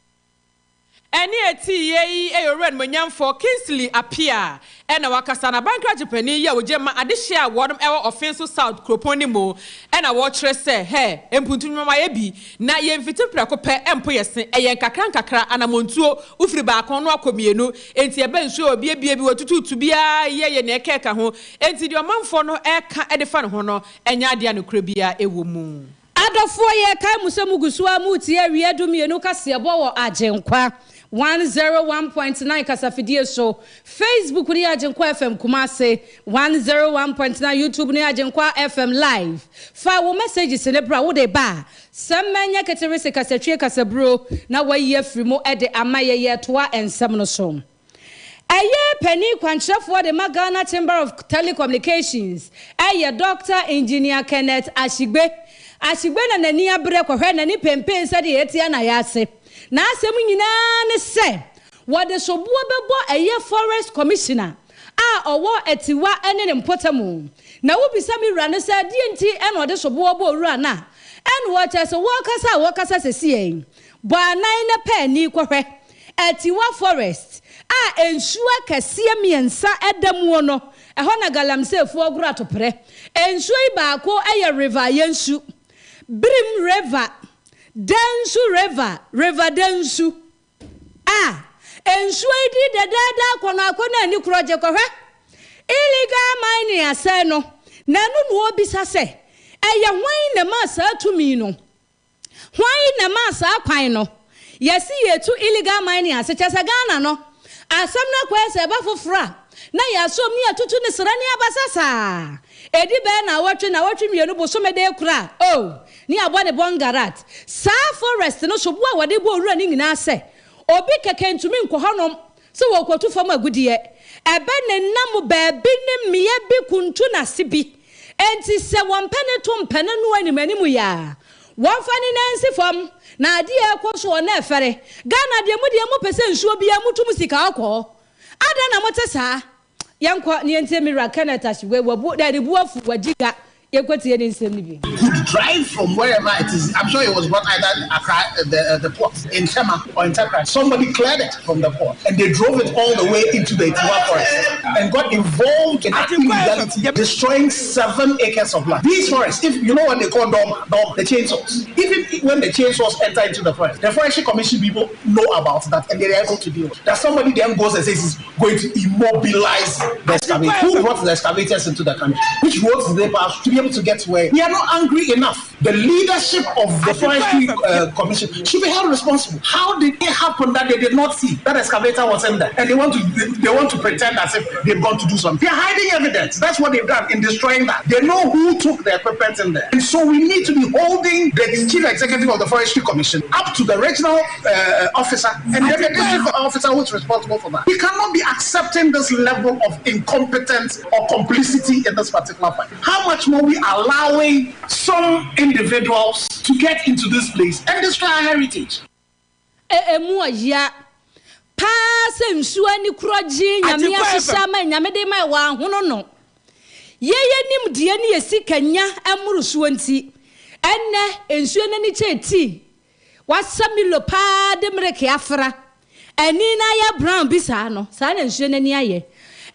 Ɛne ɛti yie yi ɛyɛ owura nomonyamfoɔ Kingsley Appiah ɛna wakasa na bankrakye panin yi a wɔgye ma adehyeɛ a wɔnom ɛwɔ Offinso South kuropɔn ne mu ɛna wɔkyerɛ sɛ hɛ mpuntu nnwuma yɛ bi na yɛmfiti prɛko pɛ ɛmpo yɛ se ɛyɛ nkakra nkakra anamontuo wofiri baako no akɔ mmienu enti ɛbɛ nsuo obiebie bi wɔtututu biara yɛ yɛ nea ɛkɛɛka ho enti deɛ ɔmanfoɔ no ɛka ɛde fa ne ho no ɛnyɛ adeɛ a nokorɛ biara ɛwɔ mu. Adɔfoɔ yɛ kae mu sɛ mugu so a mutie awia 12 kaseɛbɔ wɔ Agyenkwa 101.9 kasafidie so, Facebook ne Agyenkwa FM Kumase 101.9, YouTube ne Agyenkwa FM Live. Fa wo messages ne bra wo de ba sɛ mmɛnyɛ keterese kasatwie kasaburo na wayi afiri mu de ama yɛyɛ toa nsɛm no so. Ɛyɛ panin kwankyerɛfoɔ de ma Ghana Chamber of Telecommunications ɛyɛ Dr. Engineer Kenneth Ashigbe. Ashigbe na n'ani abere kɔhwɛ n'ani pempen sɛdeɛ ɛtia na yɛase. Na asɛm nyinaa ne sɛ wɔde soboɔ bɛbɔ ɛyɛ Forest Commissioner a ɔwɔ Atiwa ne ne mpɔtamu. Na wobisa me wura no sɛ deɛ nti ɛna ɔde soboɔ bɔ owura no a ɛna wɔkyerɛ sɛ wɔkasa a wɔkasa sɛsie bɔ anan na pɛ ani kɔhwɛ Atiwa Forest a nsuo kɛseɛ mmiɛnsa ɛda muo no, ɛhɔ na galamseyfoɔ goro atoprɛ. Nsuo yi baako ɛyɛ River Yensu, Birim River, Densu River, River Densu. A nsuo yi di dɛdɛɛdɛ akɔnɔ akɔnɔ ani korɔ gye kɔhwɛ. Illegal mining asɛe no, na ɛno na wɔbisa sɛ ɛyɛ hwan na ma saa tumi no? Hwan na ma saa kwan no? Yɛsi yɛtu illegal mining ase kyɛ sɛ Ghana no asɛm no akɔyɛ sɛ ɛba foforɔ a na yɛasom ne yɛtutu ne srɛ ne abasa saa ɛdi bɛɛ na awɔtwe na awɔtwe mmienu bosome de kora o ne abɔ ne bɔngarat saa forest no so bo a wɔde bɔ owura ne nyinaa sɛ obi kɛkɛ ntumi nkɔ hɔnom sɛ wɔkɔtu fam agudeɛ ɛbɛ ne nam baabi ne mmea bi kuntu n'ase bi enti sɛ wɔmpɛ ne to mpɛ ne no anim anim yɛ a wɔmfa ne nan fam na adeɛ ɛkɔ so ɔna ɛfɛre Ghana deɛ mu deɛ mo pɛ sɛ nsuo bia mutum sika ɔkɔɔ ada na mote saa yɛnkɔ ne yɛntie me wura Kenneth Ashigbey wabu na ne bu afu wagyiga yɛnkɔ tie ne nsɛm no bi. Could drive from wherever it is. I'm sure it was brought either Accra, the port in Tema or in Takoradi. Somebody cleared it from the port and they drove it all the way into the Atiwa forest and got involved in illegality, destroying 7 acres of land. These forests, if you know what they call dom, the chainsaws. Even when the chainsaws enter into the forest, the Forestry Commission people know about that and they are able to deal with it. That somebody then goes and says he's going to immobilize the excavator. Who brought the excavators into the country? Which roads did they pass to be able to get to where? We are not angry enough. The leadership of the Forestry Commission should be held responsible. How did it happen that they did not see that excavator was in there? And they want to pretend as if they've gone to do something. They're hiding evidence. That's what they've done in destroying that. They know who took the equipment in there. And so we need to be holding the chief executive of the Forestry Commission up to the regional officer and then the district officer who's responsible for that. We cannot be accepting this level of incompetence or complicity in this particular fight. How much more we allowing some individuals to get into this place and destroy our heritage? Emu ya paa sɛ nsuo ani korɔgye nyame ahyehyɛ ama nyame de ma wɔ ahono no yɛyɛ nimdeɛ ne yɛsi kanya mmorosoɔ nti ɛnnɛ nsuo n'ani kyɛ tii wasa milo paa de mmereke afra ani na ayɛ brown bi saa no saa na nsuo n'ani ayɛ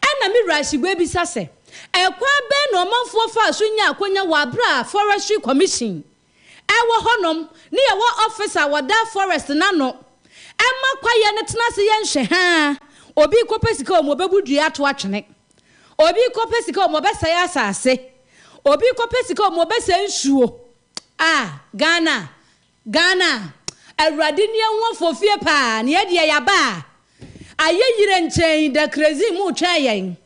ɛna me wura Ashigbey bisa sɛ ɛkwan bɛn na ɔmanfoɔ fa so nya akonya wɔ abere a Forestry Commission ɛwɔ hɔnom ne yɛwɔ officer wɔda forest n'ano ɛma kwayɛ no tena ase yɛnhwɛ haa. Obi rekɔpɛ sika wɔ mu, ɔbɛbu dua ato atwene. Obi rekɔpɛ sika wɔ mu, ɔbɛsɛe asase. Obi rekɔpɛ sika wɔ mu, ɔbɛsɛe nsuo. Ah, Ghana, Ghana, Awurade ni ahuafo fie paa, na yɛdeɛ yɛaba a, ayɛ yerɛ nkyɛn da crazy mu retwɛn yɛn.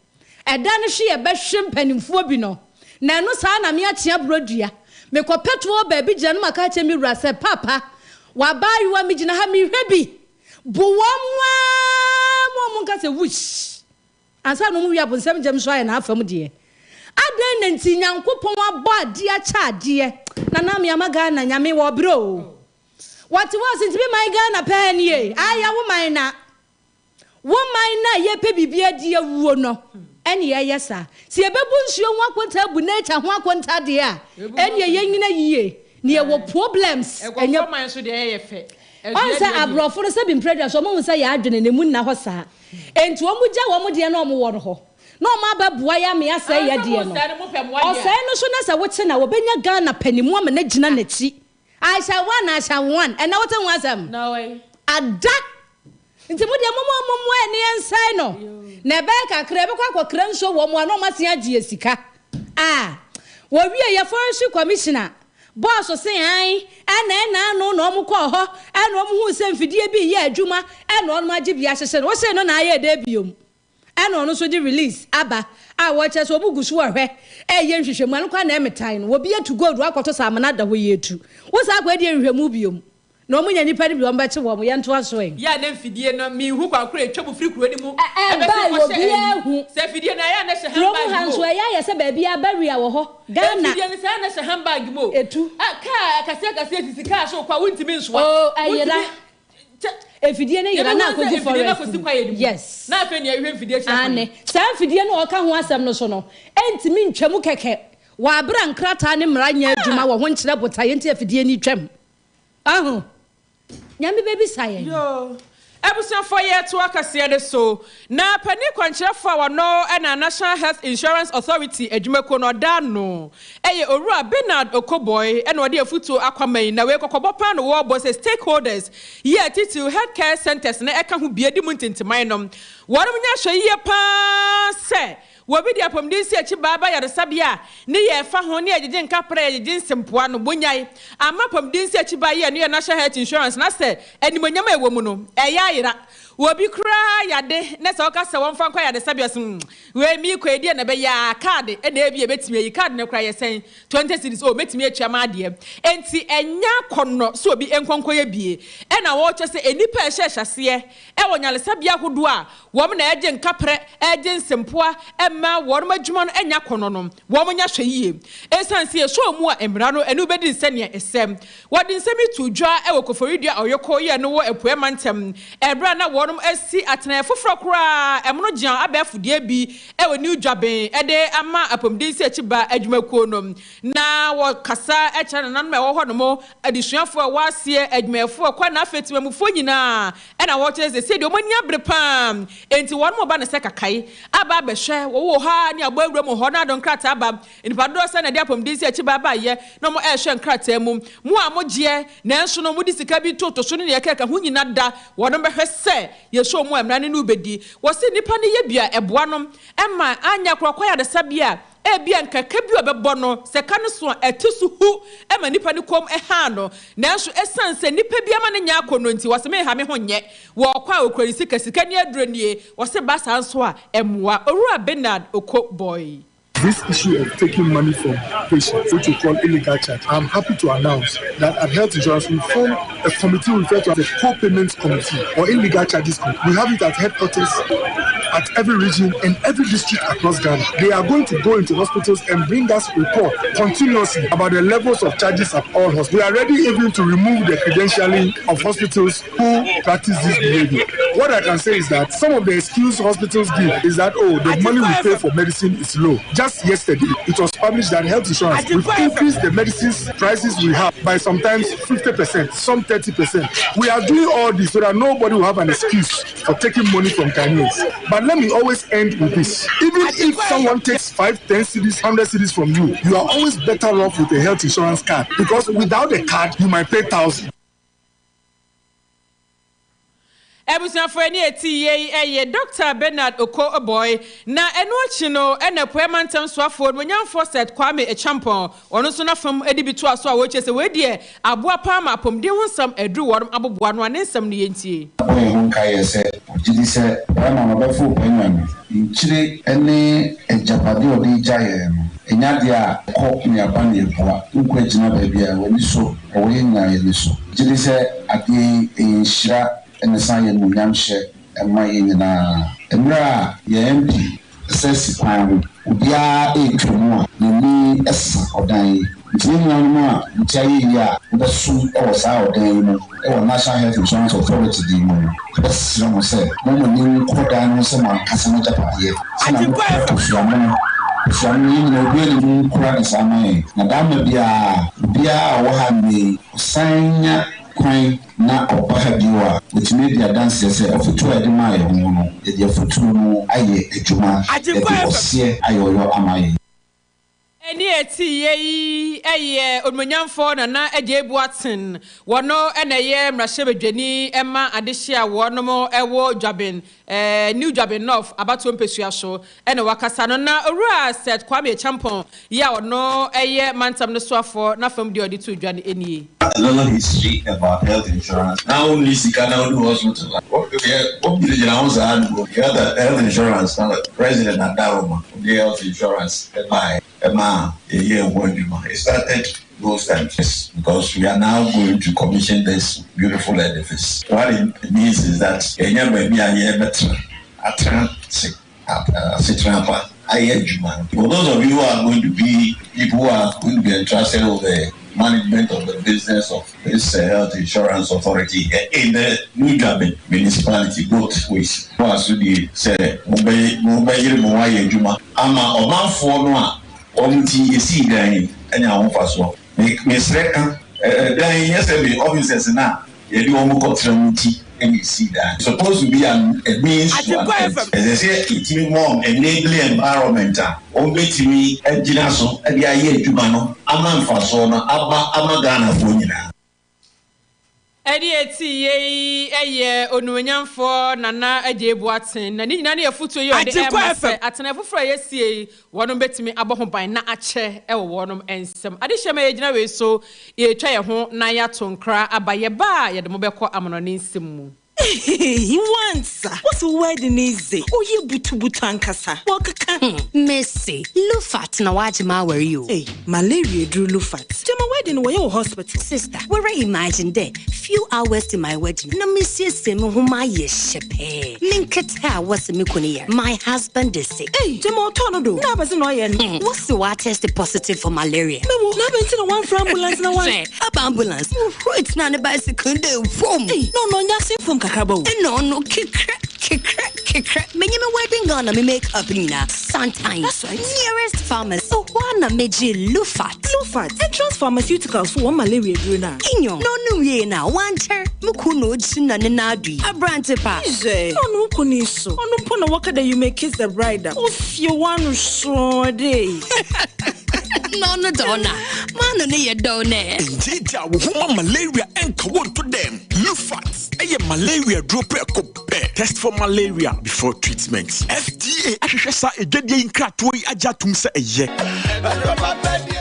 Ɛda no hwe yɛbɛhwe mpanimfoɔ bi no, na ɛno saa na me akyea borɔdua. Mekɔpɛ toɔ baabi gyina no maka akyerɛ me wura sɛ, Papa, w'abaayewa megyina ha mehwɛ bi. Bo wɔn ara ma wɔn nka sɛ wush ansa na wɔn wie abonsam gyam nso ayɛ n'afam deɛ. Adɛn na nti Nyankopɔn abɔ adeɛ akyɛ adeɛ na na me ama Ghana Nyame wɔ brɛ o. Wɔte hɔ ɔse nti me man Ghana pɛɛ nie ae ya wo man na wo man na yɛpɛ biribi adi awuo no ɛne yɛyɛ saa. Sɛ yɛbɛbu nsuo ho akonta abu nature ho akonta deɛ a ɛneɛ yɛnyina yie na yɛwɔ problems ɛnyɛ Ɛkɔfoɔ man so deɛ ɛyɛ fɛ. Ɔn sɛ abrɔfo no sɛbi mprɛdua so ɔmo hu sɛ yɛn adwene no emu nna hɔ saa enti ɔmo gya wɔn deɛ na ɔmo wɔ no hɔ na ɔmo aba boa yɛn ama yɛasɛe yɛn deɛ no ɔsɛe no so na sɛ wokye no a wɔbɛnya Ghana panimu ama no agyina n'akyi I shall one I shall one ɛnɛ wote ho asɛm ada nti mo deɛ momma ɔmo mmoa yɛn na yɛnsɛe no na ɛbɛyɛ kakra yɛbɛkɔ akɔkra nsuo wɔ ɔmo a na ɔmo asen agye yɛn sika a wɔwie yɛ forestry commissioner Bɔɔso se ae, ɛna ɛna ano na wɔn kɔɔ hɔ, ɛna wɔn huu sɛ mfidie bi reyɛ adwuma, ɛna wɔn agye bi ahyehye no. Wohyee no na ayɛ dɛ biom. Ɛna ɔno nso de release aba a wɔkyerɛ sɛ wɔn gu so wɔhwɛ ɛreyɛ nhwehwɛmu. Ɛno koraa na ɛmetan no. Obi atu gold akɔto sɛ amena da hɔ yi atu. Wo saa akɔyɛ deɛ nhwehwɛmu biom. Na wɔn nya nnipa no bi wɔn bɛkye wɔn. Yɛntoa so ɛ. Yɛ a na mfidie no menhu kwan koro a ɛtwa mu firi kuro no mu Ɛ ɛbɛsen ɛbae kɔhyɛ obiara ayi. hu. Sɛ afidie no ɛyɛ a na ɛhyɛ Kurom handbag ha mu nso o. ɛyɛ ayɛ sɛ baabiara barrier wɔ hɔ. Ghana. Mfidie no saa na ɛhyɛ handbag mu o. Etu. A kaa akɛseɛ akɛseɛ sisi kaa so kɔ a wontumi nsoa. Oh ɛyera. Wontumi kyɛ. Mfidie no yera na Yɛbɛhu sɛ akɔgu mfidie no forest akɔsi mu. kwaeɛ no mu. Yes. Na afei nea ɛhwɛ mfidie kyerɛ kwan. Aane. Saa mfidie no a ɔka ho asɛm no so no, ɛntumi ntwa mu kɛkɛ wɔ abere a nkrataa ne mmara nyɛ adwuma wɔ ho nkyerɛ botaeɛ nti afidie no retwam. Wahu? Nyame bɛbisa yɛn. Yoo. Abusuafoɔ yɛretoa kaseɛ no so. Na panin kwankyerɛfoɔ a ɔno na National Health Insurance Authority adwumakuo no ɔda ano yɛ Owura Bernard Okoboy na ɔde afutuo akɔ ama yi. Na wei kɔkɔbɔ paa na wɔrebɔ sɛ stakeholders yi a titiriw health care centres no ɛka ho bi adi mu ntintiman no wɔnom nyɛ ahwɛyie paa sɛ Wɔ bi de apɔmuden si akyi baa ba yaresabea a ne yɛ ɛfa ho ne yɛgyegye nkaprɛ yɛgyegye nsempoa no bonyae ama apɔmuden si akyi baa yɛ no yɛ National Health Insurance na sɛ animonyam a ɛwɔ mu no ɛyɛ ayera wɔ bi koraa yade na sɛ woka sɛ wɔmfa nkɔ ayaresabea so hmm wei meekɔ yi deɛ na ɛbɛyɛ a card na ebi ɛbɛtumi ayi card no koraa yɛ sɛn 20 cedis oh mɛtumi atua m'adeɛ enti ɛnyɛ akɔnnɔ sɛ obi nkɔ nkɔyɛ bie ɛna wɔkyɛ sɛ nnipa a ɛhyɛ hyɛseɛ ɛwɔ nyaresabea ahodoɔ a Wɔn na ɛgye nkaprɛ, ɛgye nsempoa, ɛmma wɔn adwuma no nyɛ akɔnnɔ no, wɔnyɛ ahwɛyie. Esiane sɛ yɛsɔ wɔn mu a mmara no ne wo bɛdi no sɛnea ɛsɛ. Wɔde nsɛm yi too dwa wɔ Koforidua Ɔyoko yɛ no wɔ Apueɛ Mantam ɛberɛ a na wɔnom asi atenaeɛ foforɔ koraa ɛmono gyeaw abɛɛfo deɛ bi wɔ New Dwaben de ama apɔmuden nsiakyiba adwumakuo no. Na wɔkasa kyerɛ nananom a ɛwɔ hɔ nom, adesuafoɔ a ɛwɔ aseɛ, adwumayɛfoɔ, ɛkwan na afei temamufoɔ nyinaa Ɛna wɔkyerɛ sɛ sɛdeɛ wɔn ani abere pa ara enti wɔn reba no sɛ kakae aba abɛhwɛ wɔn wɔ hɔ ara ne abɔ awura mu hɔ na adɔ nkrataa aba. Nnipa dodoɔ sɛn na ɛde apɔmuden sɛ akyi ba baeɛ na wɔn rehwɛ nkrataa mu. Mo a mogyeɛ nanso no mode sika bi toto so ne deɛ ɛkeka ho nyina da wɔn bɛhwɛ sɛ yɛsɔ mu a mmara no ne wo bɛdi. Wɔse nnipa no yɛ bi a ɛboa no ma anyɛ koraa ɔkɔ ayaresabea a Ebia nkaka bi a ɔbɛbɔ no, sɛ ka no so a, ɛte so hu ma nnipa no komm ha no. Nanso esiane sɛ nnipa bi ama no nyɛ akɔnnɔ nti, wɔse menha me ho nyɛ. Wɔ ɔkɔ a okura ne sika, sika ni aduro nie. Wɔse ba saa nso a, ɛmmoa. Owura Bernard Oko Boy. This issue of taking money from patients, which we call illegal charge, I'm happy to announce that at Health Insurance we formed a committee referred to as the Co-Payments Committee or Illegal Charges Committee. We have it at headquarters, at every region and every district across Ghana. They are going to go into hospitals and bring us report continuously about the levels of charges at all hospitals. We are ready even to remove the credentialing of hospitals who practice this behavior. What I can say is that some of the excuse hospitals give is that, oh, the money we pay for medicine is low. Just yesterday, it was published that health insurance, we've increased the medicines prices we have by sometimes 50%, some 30%. We are doing all this so that nobody will have an excuse for taking money from Ghanaians. But let me always end with this. Even if someone takes 5, 10 cedis, 100 cedis from you, you are always better off with a health insurance card, because without a card, you might pay 1,000. Abusuafoɔ ɛne ɛti yei ɛyɛ Dɔkta Bernard Oko Oboi na ɛno akyi no ɛna Apueɛ Mantam Soafoɔ Onimonyamfoɔ Seth Kwame Acheampong ɔno nso n'afam de bi toa so a ɔrekyerɛ sɛ wei deɛ aboa paa ma apɔmuden ho nsɛm aduru wɔnom aboboa ano a ne nsɛm no yɛntie. Ɔbɔ yɛn ho nkaeɛ sɛ ɔgye di sɛ barima no ɔbɛfow Benyamin nkyire ne agyapadeɛ a ɔde regya yɛn no. Ɛnyɛ adeɛ a ɛkɔ ne aba ne ɛboa. Wonkɔ agyina baabi a w'ani so ɛwɔ yɛn nyinaa yɛn ani so. Gye di sɛ adeɛ yi ɛyɛ nhyira na ɛsan yɛ animuonyamhyɛ ma yɛn nyinaa. Mmerɛ a yɛn MP sɛ si kwan ho, obiara retwa mu a, n'ani sa ɔdan yi. Nti yɛn nuanom a mo ti ayɛ yie a mobɛsom wɔ saa ɔdan yi mu wɔ National Health Insurance Authority din mu no, yɛbɛsrɛ mo sɛ momma mo ani nkɔ dan no ho sɛ mo ankasa mo agyapadeɛ, sɛnea mokura kosua mono. Kosua mono, yɛn nyinaa obiara nni mu nkura no saa ma yɛn, na daama biara, obiara a ɔwɔ ha nnɛ yi, ɔsan nya kwan na ɔba ha bio a, watumi adi adanseɛ sɛ afotuo a yɛde maa yɛn ho no, yɛde afotuo no ayɛ adwuma, yɛde ɔseɛ ayɛ ɔyɔ ama yɛn. Ɛnne a ɛte yie yi yɛ Onimuonyamfoɔ Nana Adjei Boateng, wɔno na ɛyɛ mmarahyɛbadwani ma adehye a wɔnom wɔ Dwaben, New Dwaben North abatoɔ mpesua so na wakasa no. Na Owura Seth Kwame Acheampong yi a ɔno yɛ mantam no soafoɔ n'afam deɛ ɔde too dwa no nie. A little history about health insurance na wo nni sika na wo du hospital a wo deɛ wo gyina gyina ho saa no health insurance na president Adaroma ɔde health insurance baeɛ ɛmaa yɛyɛɛ ho adwuma it started those times because we are now going to commission this beautiful edifice what it means is that yɛnya baabi a yɛbɛtena atena se asetena pa ayɛ adwuma for those of you who are going to be people who are going to be entrusted with the management of the business of this uh, health insurance authority in the New Dwaben municipality both ways. Mo asodie sɛ mobɛyere mo ho ayɛ adwuma ama ɔmanfoɔ no a wɔn nti yɛsii dan yi anya ho mfasoɔ. Mesrɛ ka, dan yi nyɛ sɛ me officers no a yɛde wɔn kɔtena mu nti na yɛsii dan. Supposed to be an a means to an end. Ɛsɛ sɛ yɛtumi ma wɔn enabling environment a wɔbɛtumi agyina so de ayɛ adwuma no ama mfasoɔ no aba ama Ghanafoɔ nyinaa. Ɛdeɛ ɛti yei yɛ Onuonyamfoɔ Nana Adjei Boateng, na ne nyinaa ne afutuo yi a ɔde rema sɛ atenaeɛ foforɔ a yɛasie yi, wɔnom bɛtumi abɔ ho ban na akyɛ wɔ wɔnom nsam. Adehyeɛ ma yɛgyina wei so, yɛretwa yɛn ho na yɛato nkra aba, yɛba a yɛde mo bɛkɔ amanɔne nsɛm mu. Ehehehe wansa wose wo wedding yi dze ɔyɛ butubutu ankasa wɔkeka ho. Mese Lufat na wagye m'awar yi o. Ei malaria eduru Lufat. Gyama wedding no wɔyɛ wɔ hospital. Sister, woara imagine dɛ few hours to my wedding na mesiesie me ho mayɛ hyɛpɛɛ, me nketse a wɔse me kun yar, my husband is sick. Ei gyama ɔtɔɔ no do na abɛdze na ɔyɛ no. Wɔse ɔatest positive for malaria. Mewo, na abɛn ntsi na wɔammfrɛ ambulance na wɔan. Hwɛ, aba ambulance, wohurui tsenaa ne bicycle no do vum. Ei, na ɔno ɔnnyɛ asenfom kakraba o. Nna ɔno kekrɛ, kekrɛ, kekrɛ. Menye me wedding gown na me make up nyina, santan. That's right. Nearest pharmacy, hɔ ara na megyee Lufat. Lufat, Entrance Pharmaceuticals fo wɔn malaria eduru no a. Nyew, na ɔno wiei no a, ɔannkyɛr, mo kun na ogyina ne nan do yi, aberantse pa. Hwɛ, na ɔno wo kun yi so, ɔno mpo na wɔka dɛ you may kiss the bride a, ofie w'ano sɔɔ dɛ. Na ɔno dze ɔno a, m'ano no yɛ dɛw nɛ. Ngyeegyaa wo ho ma malaria nka wo nto dɛm. Lufat yɛ malaria duro prɛko pɛ. Test for malaria before treatment. FDA ahwehwɛ saa adwadie yi nkratoɔ yi agye atom sɛ ɛyɛ.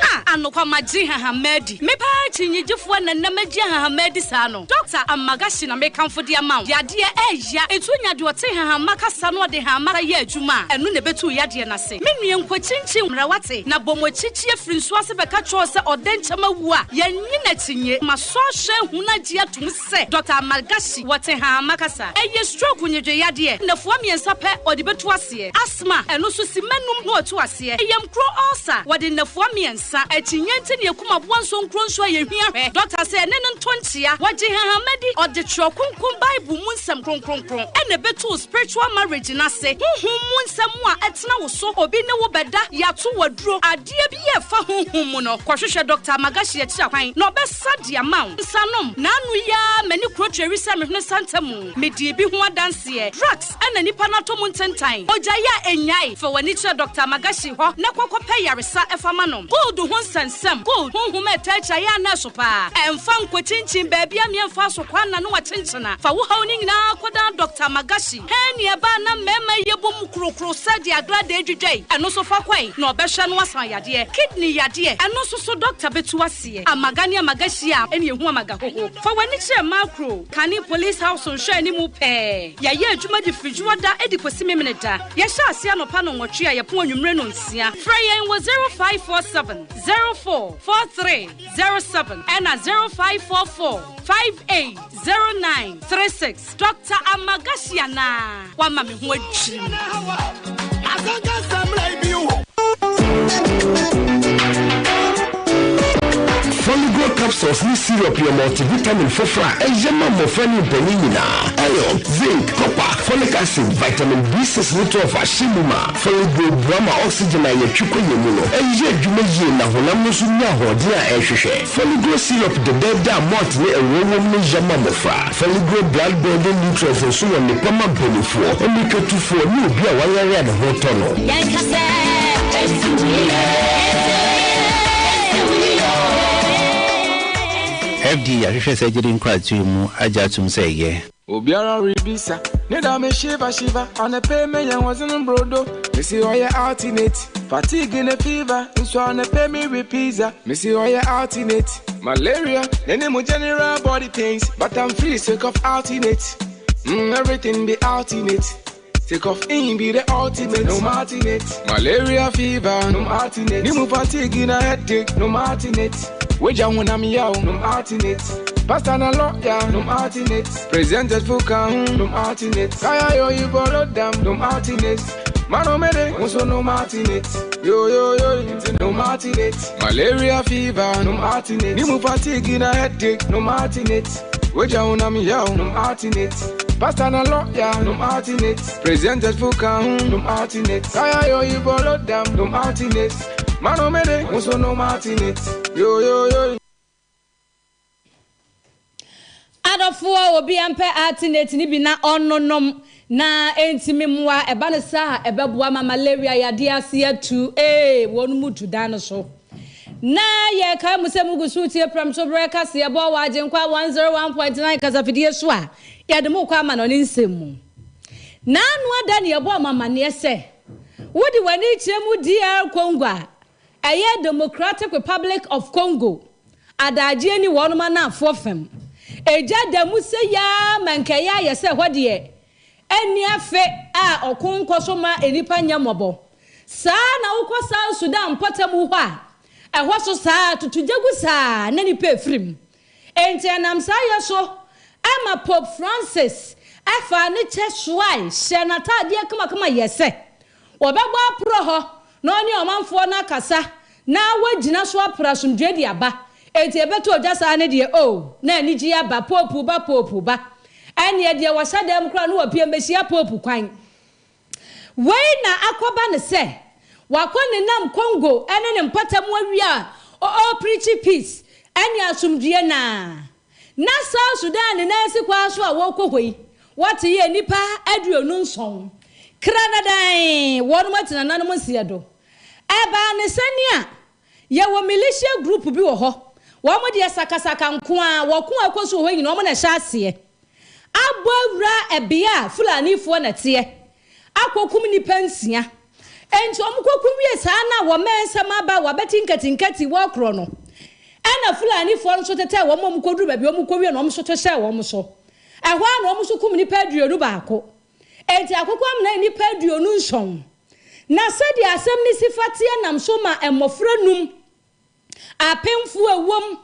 Ah, anokwa magye nhahamma adi. Me paa kyinnyegyefoɔ na nnɛ magye nhahamma adi saa no. Dɔkta Amagashi na mekamfo de ama wo. Yadeɛ ɛɛya, nti wonya deɛ ɔte nhahamma kasa na ɔde nhahamma yɛ adwuma a, ɛno na ɛbɛtu wo yadeɛ no ase. Me nua nkɔkyinkyin mmra wate, na bɔ mo akyikyi afiri nsuo ase bɛka kyerɛ wo sɛ ɔdɛ nkyɛm awu a, yɛnnye no akyinnye. Masɔ ahwɛ ahu na agye atom sɛ Dɔkta Amargashi wɔ Tehama kasa. Ɛyɛ stroke nnwedwe yadeɛ, nnafua mmiɛnsa pɛ ɔde bɛtu aseɛ. Asthma, ɛno nso simma num na watu aseɛ. Yamkuro ulcer, wɔde nnafua mmiɛnsa. Akyinnye nti na yɛkum aboa nsonkuro nso a yɛhwia hwɛ. Dɔkta sɛ ɛne no nto nkyea. Wɔgye hahama di, ɔde Twerɛ Kronkron Bible mu nsɛm kronkronkron na ɛbɛtu wo spiritual marriage no ase. Honhom mu nsɛm a ɛtena wo so, obi ne wo bɛda, yɛato wo aduro, adeɛ bi a ɛfa honhom mu no, kɔhwehwɛ Dɔkta Magashi akyiri kwan na ɔbɛsa de ama wo. Nsanom, N'ano yi ara m'ani kuro tweri sɛ me hwene santa mu. Medii bi ho adanseɛ. Drugs na nipa no atɔ mu ntentan. Ogyae a ɛnnyae. Fa w'ani kyerɛ Dɔkta Magashi hɔ na kɔ kɔpɛ yaresa fa ma no. Gold ho. nsɛnsɛm, cold, honhom a ɛtaa akyi ayɛ a na ɛso paa. Ɛmfa nkɔkyinkyin baabi a meɛmfa so kwan na ne wakyenkyena. Fa wo haw no nyinaa kɔdan Dɔkta Magashi. Hɛn nea ɛbaa na mmarima yi yɛbɔ mu krokro sɛ deɛ agradaa dwidwa yi, ɛno nso fa kɔe na ɔbɛhwɛ no asan yadeɛ. Kidney yadeɛ, ɛno nso so dɔkta bɛtu aseɛ. Amaga ne amaga hyia a, ɛne ɛhu amaga hoho. Fa w'ani kyerɛ Makro, kane Police House nhwɛanimu pɛɛ. Yɛyɛ adwuma de firi Dwoada de kɔsi Memeneda. Yɛhyɛ aseɛ anɔpa nnɔnwɔtwe a yɛpɔn anwummere nnɔnsia. Frɛ yɛn wɔ 0547 04 43 07 ɛna 0544 58 09 36. Dɔkta Amagashi anaa? Wama me ho adwiri me. Foligrow capsules ne syrup yɛ multivitamin foforo a ɛyɛ ma mmofra ne mpanyin nyinaa. Iron, zinc, copper, folic acid, vitamin B6 ne 12 ahyɛ mu ma. Foligrow boa ma oxygen a yɛtwe kɔ yɛn mu no yɛ adwuma yie na honam no nso nya ahoɔden a ɛhwehwɛ. Foligrow syrup dɛdɛɛdɛ a malt ne ɛwoɔ wom no yɛ ma mmofra. Foligrow blood building nutrients nso wɔ nnepa ma mpanimfoɔ, mmirikatufoɔ ne obi a wayare a ne ho retɔ no. Yɛnka sɛ ɛnsi wo yie, ɛnsi wo yie o. FDA ahwehwɛ saa gyidi nkratoɔ yi mu agye atom sɛ ɛyɛ. Obiara rebisa ne da me shiva shiva anɔpɛ me yɛn wɔdze no brodo mesi ɔyɛ alternate fatigue ne fever nso anɔpɛ me we pizza mesi ɔyɛ alternate malaria ne ne mu general body pains but I'm free sake of alternate mm, everything be alternate Take off in be the ultimate, no alternate. Malaria fever, no alternate. Nimu fatigue na headache, no alternate. Weja when I'm yow, no alternate. Pastor na lawyer, no alternate. Presented for can, no alternate. Kaya yo you borrow them, no alternate. Mano mede, also no alternate. Yo yo yo, no alternate. Malaria fever, no alternate. Nimu fatigue na headache, no alternate. Weja when I'm yow, no alternate. Pastor na lawyer, no alternate. Presented for can, no alternate. Kaya yo you borrow them, no alternate. Mano mede, also no alternate. Yo yo yo. Adɔfoɔ obi mpɛ alternate no bi na ɔnnonom na ɛntumi mmoa, ɛba no saa a ɛbɛboa ma malaria yadeɛ ase atu ee wɔn mu tu dan no so. Na yɛkae mo sɛ mugu so retie Prɛmto Berɛ kaseɛbɔ wɔ Agyenkwa 101.9 kasafidie so a yɛde mo rekɔ amanɔne nsɛm mu. N'ano ada ne yɛbɔɔ mo amanneɛ sɛ wode w'ani rekyerɛ mu DR Congo a ɛyɛ Democratic Republic of Congo adagyeɛ ni wɔnom anaafoɔ fam. Egya da mu sɛ yaa ma nka ɛyɛ ayɛ sɛ ɛhɔ deɛ ɛnni afe a ɔko nkɔ so ma nnipa nyɛ mmɔbɔ. Saa ara na wokɔ South Sudan mpɔtam hɔ a, ɛhɔ so saa ara, tutugya gu saa na nnipa refiri mu. Enti ɛnam saa yɛ so ma Pope Francis faa ne kyɛ soae hyɛɛ n'ataadeɛ kamakama yɛɛ sɛ wɔbɛbɔ aporɔ hɔ na ɔne ɔmanfoɔ no akasa na wɔagyina so apere asomdwoeɛ de aba. Enti ɛbɛtɔ ogya saa no deɛ, oh, na anigyeɛ aba, Pope ba, Pope ba. Ɛnneɛ deɛ wɔhyɛ dan mu koraa no wɔpue mmɛhyia Pope kwan. Wei na akɔba no sɛ wakɔ nenam Congo ne ne mpɔtam awie a ɔrepreachi peace ne asomdwie no ara. Na South Sudan ne nan si kwan so a wɔrekɔ hɔ yi, wɔte yɛ nnipa 27 kranadan wɔnom ati nananom nseɛ do. Ɛbaa ne sɛnea yɛwɔ militia group bi wɔ hɔ, wɔn deɛ sakasaka nko ara, wɔko a ɛkɔ so wɔ hɔ nyinaa wɔn na ɛhyɛ aseɛ. Abɔ awura bea a Fulanifoɔ na teɛ akɔkum nnipa nsia. Enti wɔkɔkum wie saa no a wɔmɛn nsɛm aba a wɔabɛte nkatinkati wɔrekorɔ no, ɛna Fulanifoɔ no nso tetɛɛ wɔn a wɔkɔduru baabi a wɔkɔwie no wɔn nso to hyɛɛ wɔn so. Ɛhɔ ara na wɔn nso kum nnipa 21. Enti akokɔ amena nnipa 27. Na sɛdeɛ asɛm no si fa teɛ nam so ma mmɔfra num Apemfo a ɛwom.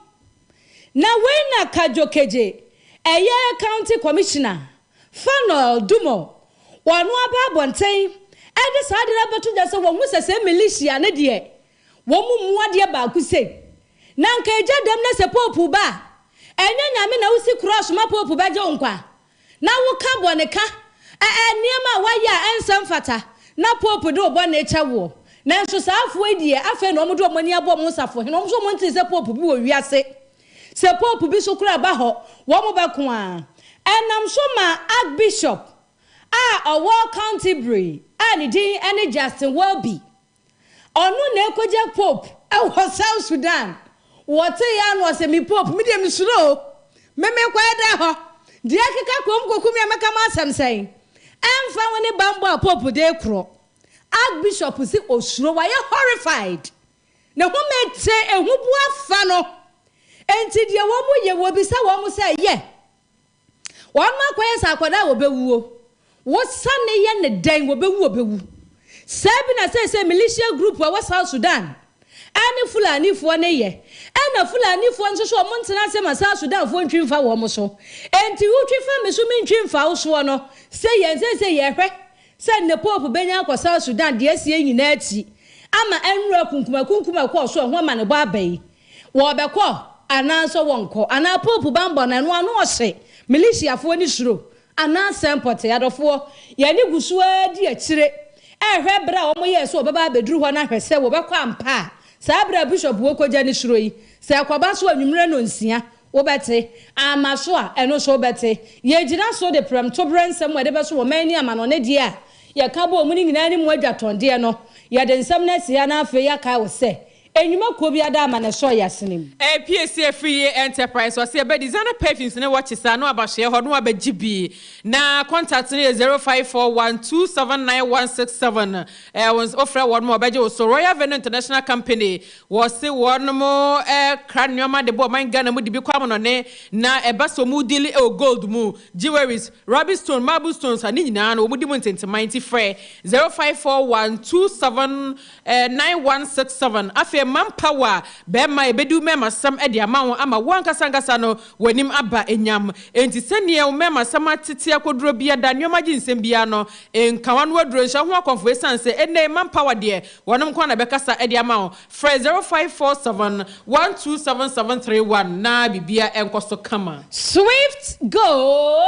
Na wei na Kadjo Kedje, ɛyɛ County Commissioner, Fanuel Dumo, ɔno aba abɔnten de saa ade no abɛto dwa sɛ wɔahu sɛ sɛ militia no deɛ wɔn mmu adeɛ baako sei. Na anka egya dam na sɛ Pope ba a, ɛnyɛ Nyame na wosi cross ma Pope bɛgye wo nkwa. Na woka bɔneka, ɛ ɛ nneɛma a woayɛ a ɛnsɛ mfata, na Pope de wo bɔne kyɛ woɔ. Nanso saa afoɔ yi deɛ, afei na wɔde wɔn ani abɔ wɔn safohene, wɔn nso wɔntee sɛ Pope bi wɔ wiase. Sɛ Pope bi so koraa ba hɔ, wɔn bɛko ara. Ɛnam so maa Archbishop a ɔwɔ Canterbury a ne din ne Justin Welby. Ɔno na ɛkɔgya Pope wɔ South Sudan. Wɔtee ara na ɔse, Me Pope, me deɛ mesuro o. Me mekɔyɛ dɛn hɔ? Deɛ ɛkeka kɔm kɔku me a mɛka mo asɛm sɛn? Ɛmfa ho ne banbɔ a Pope de rekorɔ, Archbishop se osuro, wayɛ horrified. Ne ho mete, ehu bu afa no. Enti deɛ wɔn yɛ, wɔbisa wɔn sɛ, Yɛ Wɔn akɔyɛ sɛ akwadaa a wɔbɛwuo. Wosane yɛ no dɛn, wɔbɛwu wɔbɛwu. Saa bi na seesei militia group a ɛwɔ South Sudan ne Fulanifoɔ no yɛ. Ɛna Fulanifoɔ nso so wɔn ntena ase ma South Sudanfoɔ ntwi mfa wɔn so. Enti wotwi fa me so mentwi mfa wo soɔ no, sɛ yɛn seesei yɛhwɛ sɛ nnɛ Pope bɛnya akɔ South Sudan deɛ asie nyinaa akyi ama ɛnora akunkumakunkum a ɛkɔɔ so a ɛho amanebɔ aba yi. Wɔbɛkɔ anaa nso wɔnkɔ? Anaa Pope banbɔ no, ɛno ano ɔhye? Militiafoɔ no suro anaa sɛn pɔtee? Adɔfoɔ, yɛn ani gu so ara di akyire rehwɛ berɛ a wɔyɛɛ sɛ wɔbɛba abɛduru hɔ no ahwɛ sɛ wɔbɛkɔ ampa a. Saa berɛ a Bishop wɔ kɔgya no suro yi, sɛ ɛkɔba so anwummerɛ nnɔnsia, wobɛte. Amma so a, ɛno nso wobɛte. Yɛgyina so de prɛmtoberɛ nsɛm a yɛde bɛso wɔ man ne amanɔne deɛ a yɛka bɔɔ mu no nyinaa ne mu adwatɔndeɛ no, yɛde nsɛm no asi ha na afei yɛakae wo sɛ Enyuma kuo bi ada ama na ɛsɔɔ yasene mu. APC Afriyie Enterprise ɔse ɛbɛ designer perfumes ne watches a na waba hwɛɛ hɔ na wabɛ gye bi na contact no yɛ 0541279167 ɛɛ wofrɛ wɔn mo ɔbɛgye wo so Royal Venue International Company wɔse wɔn mo kra nnoɔma de bɔ ɔman Ghana mu de bi kɔ amonɔne na ɛba sɛ ɔmo deal ɛwɔ gold mu jewelries ruby stone marble stones a ne nyinaa no wɔn di mu ntenteman nti frɛ 054127 9167 Afei mma mpa wo a bɛrima a ɛbɛdi wo mmarimasɛm de ama wo ama wo ankasa ankasa no w'anim aba nyam. Enti sɛdeɛ wo mmarimasɛm atete akɔduro biara da nneɛma gye nsɛm biara no, nka w'ano aduro, nhyɛ wo ho akɔmfo ɛsiane sɛ ɛnnɛ yi mma mpa wo deɛ wɔnom nko ara na ɛbɛkasa de ama wo. Frɛ 0547 127731 na biribiara nkɔ so kama. Swift Go!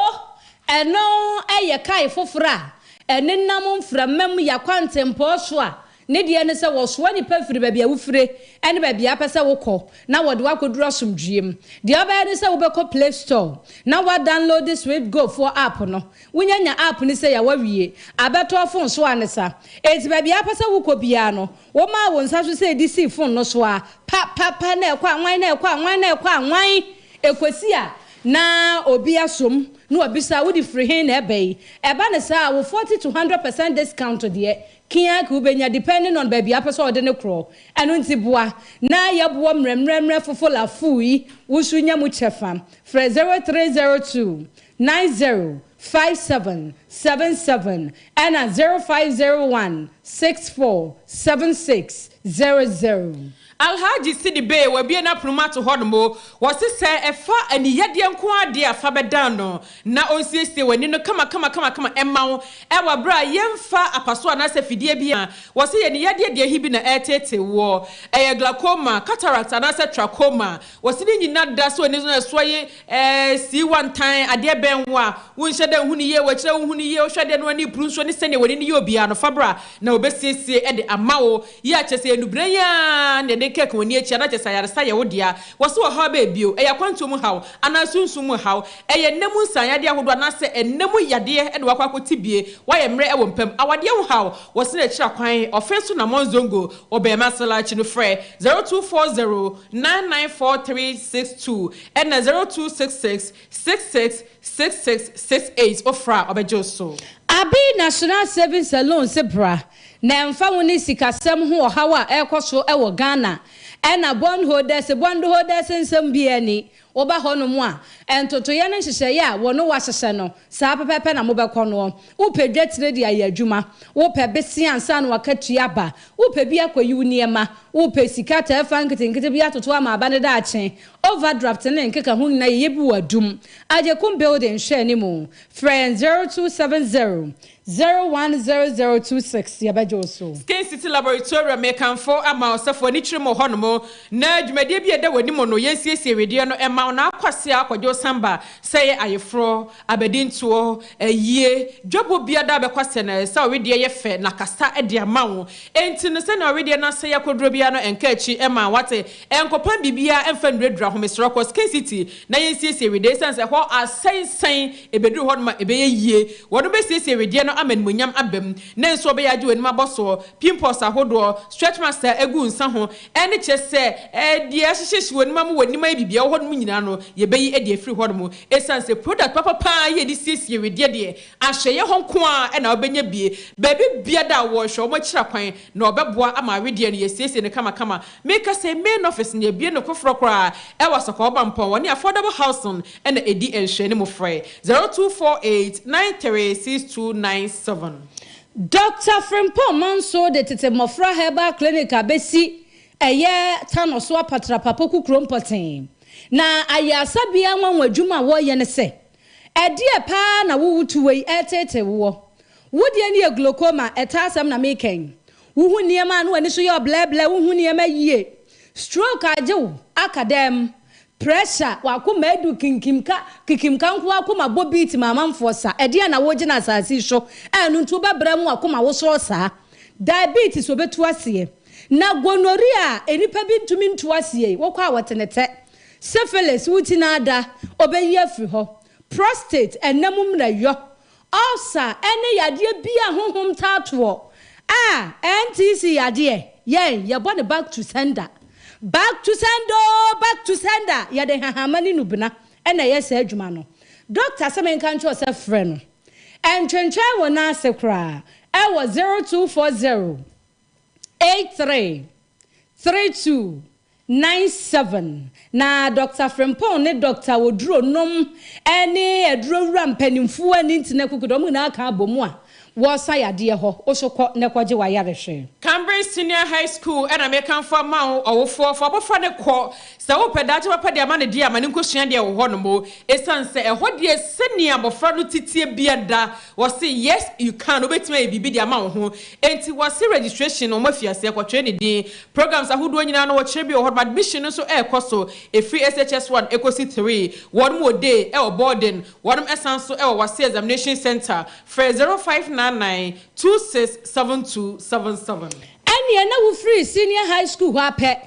Ɛno yɛ kae foforo a ɛnenam mframa mu yɛ akwantempɔn so a ne deɛ ne sɛ wɔsoa nnipa firi baabi a wofire ne baabi a wopɛ sɛ wokɔ na wɔde wo akɔduru asomdwoeɛ mu. Deɛ wobɛyɛ ne sɛ wobɛkɔ Play Store na woadownloadi SwiftGo foɔ app no. Wonya nya app no sei a woawie. Abɛtɔ wo fon so ara ne sa. Enti baabi a wopɛ sɛ wokɔ biara no, womaa wo nsa so sɛ de sii fon no so ara, pa pa pa na ɛkɔ anwan na ɛkɔ anwan na ɛkɔ anwan. Ɛkɔsi a na obi asom na wabisa wode firi he na ɛba yi? Ɛba no saa a, wo 40 to 100 percent discount deɛ, kea ke wobɛnya depending on baabi a wopɛ sɛ wɔde no korɔ. Ɛno nti boa na yɛboɔ mmerɛmmerɛmmerɛ fofo lafuu yi, wo nso nya mu kyɛfa. Frɛ 0302 90 57 77 ɛna 0501 64 76 00. Alhaji Sidi Bey wabue n'apono mu ato hɔ nom o, wɔse sɛ ɛfa aniyɛdeɛ nko ara deɛ a fa bɛdan no na ɔnsiesie w'ani no kama kama kama kama ɛma wo ɛwɔ aberɛ a yɛmfa apaso anaasɛ fidie bi a wɔse yɛ aniyɛdeɛ deɛ he bi na ɛreteetee woɔ ɛyɛ glaucoma, cataract anaasɛ trachoma wɔse ne nyina da sɛ w'ani so na ɛsoɔ ye ɛɛ sii wantan adeɛ bɛn wo a wonhyɛ da nhu no yie w'akyiri a wonhu no yie wohwɛ adeɛ no w'ani repuru nsuo ne sɛdeɛ w'ani no yɛ obiara no fa bra na wɔbɛsiesie de ama wo Yi a kyerɛ sɛ nnubena yi ara na yɛde kɛk wɔn ani akyi anaa kyerɛ sɛ ayaresa yɛ wo dea. Wɔse ɔhaw bɛyɛ bio, ɛyɛ akwantuo mu haw anaa sunsum mu haw, ɛyɛ nna mu nsanyadeɛ ahodoɔ anaasɛ nna mu yadeɛ na wakɔ akɔte bie, wayɛ mmerɛ wɔ mpa mu, awadeɛ ho haw, wɔse na akyiri akwan, ɔfe so na Monzongo wɔ bɛn Masalachi no frɛ 0240 994362 ɛna 0266 66 6668 wofrɛ a ɔbɛgye wo so. Abi National Savings and Loans bra na ɛmfa ho ne sikasɛm ho ɔhaw a ɛrekɔ so wɔ Ghana ɛna bondholders bondholders nsɛm biara ni. Woba hɔnom a, ntotoeɛ ne nhyehyɛeɛ a wɔne wo ahyehyɛ no, saa pɛpɛɛpɛ na mobɛkɔ noɔ. Wopɛ dwatire de ayɛ adwuma, wopɛ bese ansa na w'akatua aba, wopɛ bi akɔyi wo nneɛma, wopɛ sika tɛɛfa nketenkete bi atoto ama aba no daakye, overdraft ne nkekaho nyinaa yɛyɛ bi wɔ Adum. Agyekum Building hwɛ anim. Frɛ yɛn 0270 010026 yɛbɛgye wo so. Skin City Laboratorium mekamfo ama wo sɛ fa w'ani kyerɛ mu wɔ hɔnom na dwumadie bi a ɛda w'anim no yɛnsiesie wedeɛ no mma wo. wo na akɔ ase akɔgye wo samba sɛ yɛ ayeforɔ, abadintoɔ, ayie, dwabɔ biara da bɛkɔ ase na sɛ ɔwedeɛ yɛ fɛ na kasa de ama wo. Enti no sɛnea ɔwedeɛ no asɛe akɔduro biara no ɛnka akyi ɛma wate ɛnkɔpam biribiara ɛmfa nnuradura ho. Mesrɛ kɔ Skin City na yɛnsiesie wedeɛ ɛsiane sɛ ɛhɔ asɛesɛe ɛbɛduru hɔ nom a ɛbɛyɛ yie. Wɔnom bɛsiesie wedeɛ no ama animuonyam aba mu na nso ɔbɛyɛ agye w'anim abɔ soɔ. Pimples ahodoɔ, stretch marks a ɛgu nsa ho ɛne kyerɛ sɛ deɛ ahyehyehye w'anim ama w'anim ayɛ biribiara wɔ hɔnom nyinaa no yɛbɛyi de afiri hɔnom. Ɛsiane sɛ product papa pa ara yɛ de siesie wedeɛ deɛ, ahwɛeɛ hɔ nko ara na wobɛnya bie. Baabi biara a wɔrehwɛ wɔn akyiri akwan na wɔbɛboa ama awedeɛ no yɛasiesie no kamakama. Meka sɛ main office no yɛabue no foforɔ koraa ɛwɔ Asɔkɔɔ Mampɔn, wɔne Affordable Housing na ɛdi nhwɛanimu. Frɛ 0248 936297. Dɔkta Frimpong Manso de Tete Mmɔfra Herbal Clinic abɛsi ɛyɛ Tano so Apatrapa Poku kuro mpɔtee. Na ayaresabea nwanwa adwuma a wɔreyɛ ne sɛ, ɛdeɛ paa na wo wotu wei ɛreteetee woɔ? Wo deɛ no yɛ glaucoma, ɛtaa asɛm na meka yi. Wohu nneɛma a na w'ani so yɛ ɔblɛblɛ, wonhu nneɛma yie. Stroke agye wo aka dɛm. Pressure, w'akoma adu kinkimka, kikimka nko akoma bɔ beat ma amanfoɔ sa. Ɛdeɛn na wogye no asase yi so a ɛno nti wobɛbrɛ ma w'akoma wosoɔ saa? Diabetes wɔbɛtu aseɛ. Na gonorrhea a nnipa bi ntumi ntu aseɛ yi, wokɔ a wɔte ne tɛ. Syphilis, wo ti no ada, ɔbɛyi afiri hɔ. Prostate, ɛnna mu mmerɛyɔ. Ulcer, ɛne yadeɛ bi a honhom taa toɔ. A, NTC yadeɛ, yɛn, yɛbɔ no back to sender. Back to sender oo, back to sender! Yɛde nhahamma ne nnubena na ɛyɛ saa adwuma no. Dɔkta sɛ menka nkyerɛ wo sɛ frɛ no. Ɛntwentwɛn wo nan ase koraa ɛwɔ 0240 83 32 97. Na Dɔkta Frimpong ne Dɔkta Oduro nom ne aduro wura mpanimfoɔ ne Ntina Kuku de wɔn nyinaa ka abɔ mu a wɔsa yadeɛ hɔ. Wo so kɔ na kɔgye w'ayarehwɛ. Cambridge Senior High School na mekamfo ama wo, ɔwofoɔ. Fa abɔfra no kɔ. Sɛ wopɛ daakye papa de ama no deɛ a, ma no nkɔsua adeɛ wɔ hɔnom. Ɛsiane sɛ ɛhɔ deɛ sɛnea abɔfra no teteɛ biara, wɔse yes you can, wobɛtumi ayɛ biribi de ama wo ho. Enti wɔse registration no wɔafi aseɛ, kɔtwerɛ ne din. Programs ahodoɔ nyinaa no wɔkyerɛ bi wɔ hɔnom. Admission no nso ɛrekɔ so, ɛfiri SHS 1 ɛkɔsi 3. Wɔnom wɔ day ɛwɔ boarding, wɔnom ɛsan nso ɛwɔ Wase Examination Centre. Frɛ 0599 267277. Ɛnneɛ na wofiri senior high school hɔ ara pɛ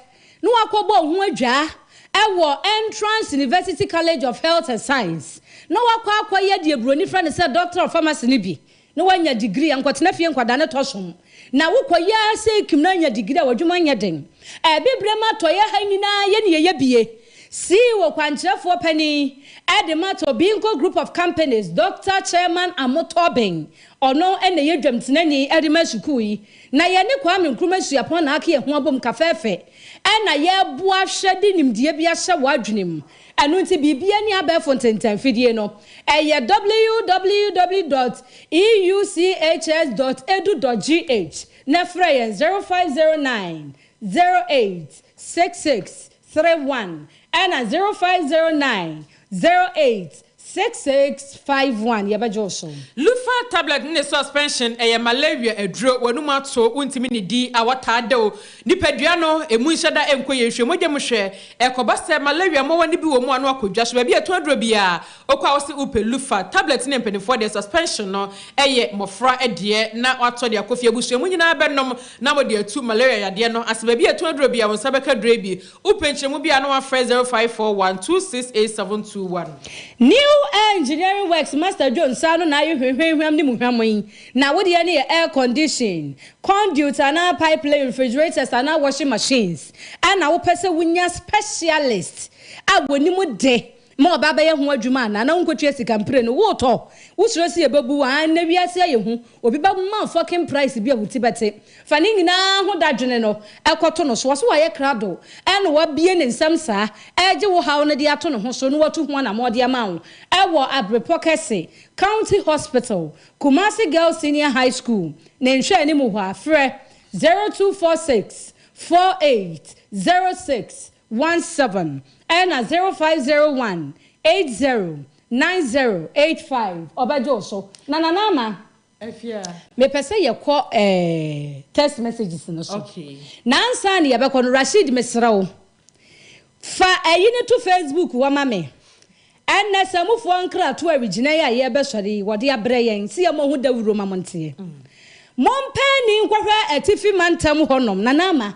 na woakɔbɔ wo ho adwaa wɔ Entrance University College of Health and Science na woakɔ akɔyɛ deɛ buroni frɛ no sɛ Doctor of Pharmacy no bi na woanya degree. Nkɔtena fie nkwadaa no tɔ som na wokɔyɛ ara sɛ kim na anya degree a w'adwuma nyɛ den. Abibirem atɔeɛ ha nyinaa yɛ ne yɛyɛ bie. CEO kwankyerɛfoɔ panin de ma Tobinco Group of Companies, Dɔkta Chairman Amotorbeng, ɔno na ɛyɛ dwamtenani de ma sukuu yi. Na yɛne Kwame Nkrumah Suapɔn na aka yɛn ho abom kafɛɛfɛ na yɛreboa hwɛ de nimdeɛ bi ahyɛ w'adwene mu. Ɛno nti biribiara nni abɛɛfo ntentanfidie no. Ɛyɛ www dot euchs dot edu dot gh na frɛ yɛn 0509 08 66 31 ɛna 0509 08 66 51 yɛbɛgye wo so. Lufa tablet ne suspension ɛyɛ malaria aduro, w'anum ato, wontumi nnidi, awɔ taa de wo, nipadua no ɛmu nhyɛ da nkɔ yie, nhwɛ mogya mu hwɛ, ɛkɔba sɛ malaria mmoawa no bi wɔ mu a na wakɔ dwa so, baabi a ɛtɔn aduro biara wokɔ a wose wopɛ Lufa tablet ne mpaninfoɔ deɛ, suspension no ɛyɛ mmɔfra deɛ na watɔ de akɔ fie, abusua mu nyinaa bɛnom na mode atu malaria yadeɛ no ase, baabi a ɛtɔn aduro biara wo nsa bɛka aduro yi bi. Wopɛ nkyerɛmu bi a na wafrɛ 0541 268721. New Air Engineering Works Master Joe nsa ano na ayɛ hwehwɛnhwam ne mu hwam yi, na wo deɛ no yɛ air condition, conduit anaa pipe laying, refrigerators anaa washing machines, ɛna wopɛ sɛ wonya specialist a wɔnim de ma ɔba abɛyɛ ho adwuma anaa na wonkɔtua sika mprenu, wotɔ, wosuro sɛ yɛbɛbu wo aa, nnɛ wiase ayɛ hu, obi bɛma wo fucking price bi a wo ti bɛte. Fa ne nyinaa ho dadwene no kɔto no so. Ɔse wayɛ krado na wabue ne nsam saa regye wo haw no de ato ne ho so na watu ho anamɔn de ama wo wɔ Abrepɔ Kɛse County Hospital, Kumasi Girls Senior High School ne nhwɛanim hɔ a, frɛ 0246 48 06 17 ɛna 0501 80 90 85. Ɔbɛgye wo so. Na Nana Ama. Mepɛ sɛ yɛkɔ eh, text messages no so. Na ansa na yɛbɛkɔ no, Rasheed mesrɛ wo, Fa ayi no to Facebook hɔ ma me. Ɛnnɛ Samufoɔ nkratoɔ awigyinae a yɛrebɛsɔre yi, wɔde abrɛ yɛn sɛ yɛmmɔ ho dawuro ma monteɛ. Mompɛ ani nkɔhwɛ atifi mantam hɔnom, Nana Ama.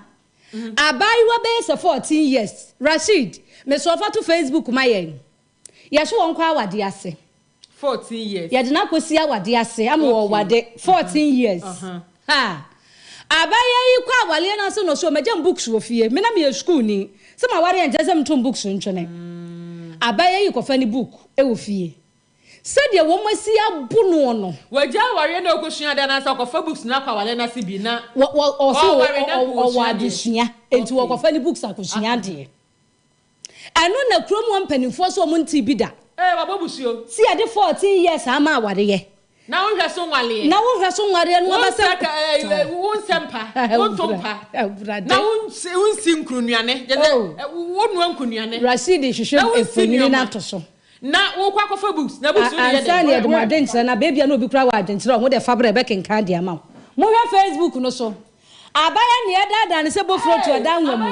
Abaayewa bɛyɛ sɛ 14 years, Rasheed, mesrɛ wo fa to Facebook ma yɛn. Yɛse wɔnkɔ awadeɛ ase. 14 years. Yɛde no akɔsi awadeɛ ase ama wɔwade 14 years. Ha! Abaayewa yi kɔ awareɛ no ase na ɔse ɔmɛgya me books wɔ fie. Me na meyɛ sukuuni. Sɛ maware a nkyerɛ sɛ meto me books ntwene. Abaayewa yi kɔfa ne book wɔ fie. Sɛdeɛ wɔn asi abo noɔ no. Wagya awareɛ na ɔkɔsua adeɛ anaasɛ ɔkɔfa books no akɔ awareɛ no ase bi na Ɔse ɔware na nka ɔwɔ ɔsua adeɛ. adesua nti ɔkɔfa ne books akɔsua adeɛ. Ɛno na kurom hɔ mpanimfoɔ sɛ wɔn ntee bi da. Ee wabɔ busuo. Sɛ yɛde 14 years ama awareɛ. Na wo nhwɛ so nwareɛ. Na wo nhwɛ so nwareɛ no wɔbɛsɛ. Wo nsɛ wo nsɛ mpa. Wo nto mpa. Na wo nsi nkurunuane. Gyesɛ wo nua nkunuane. Rasheed hwehwɛ mfonini no ato so. Na wo kɔ akɔfa books na books no de yɛ dɛn. Ansa na yɛde mo adwenkyerɛ no aba ebia na obi koraa wɔ adwenkyerɛ a ɔho deɛ fa bra yɛbɛkenkan de ama wo. Monhwɛ Facebook no so. Abayɛ nea ɛdaadaa no sɛ bofuro to ɛda anwa mu yi.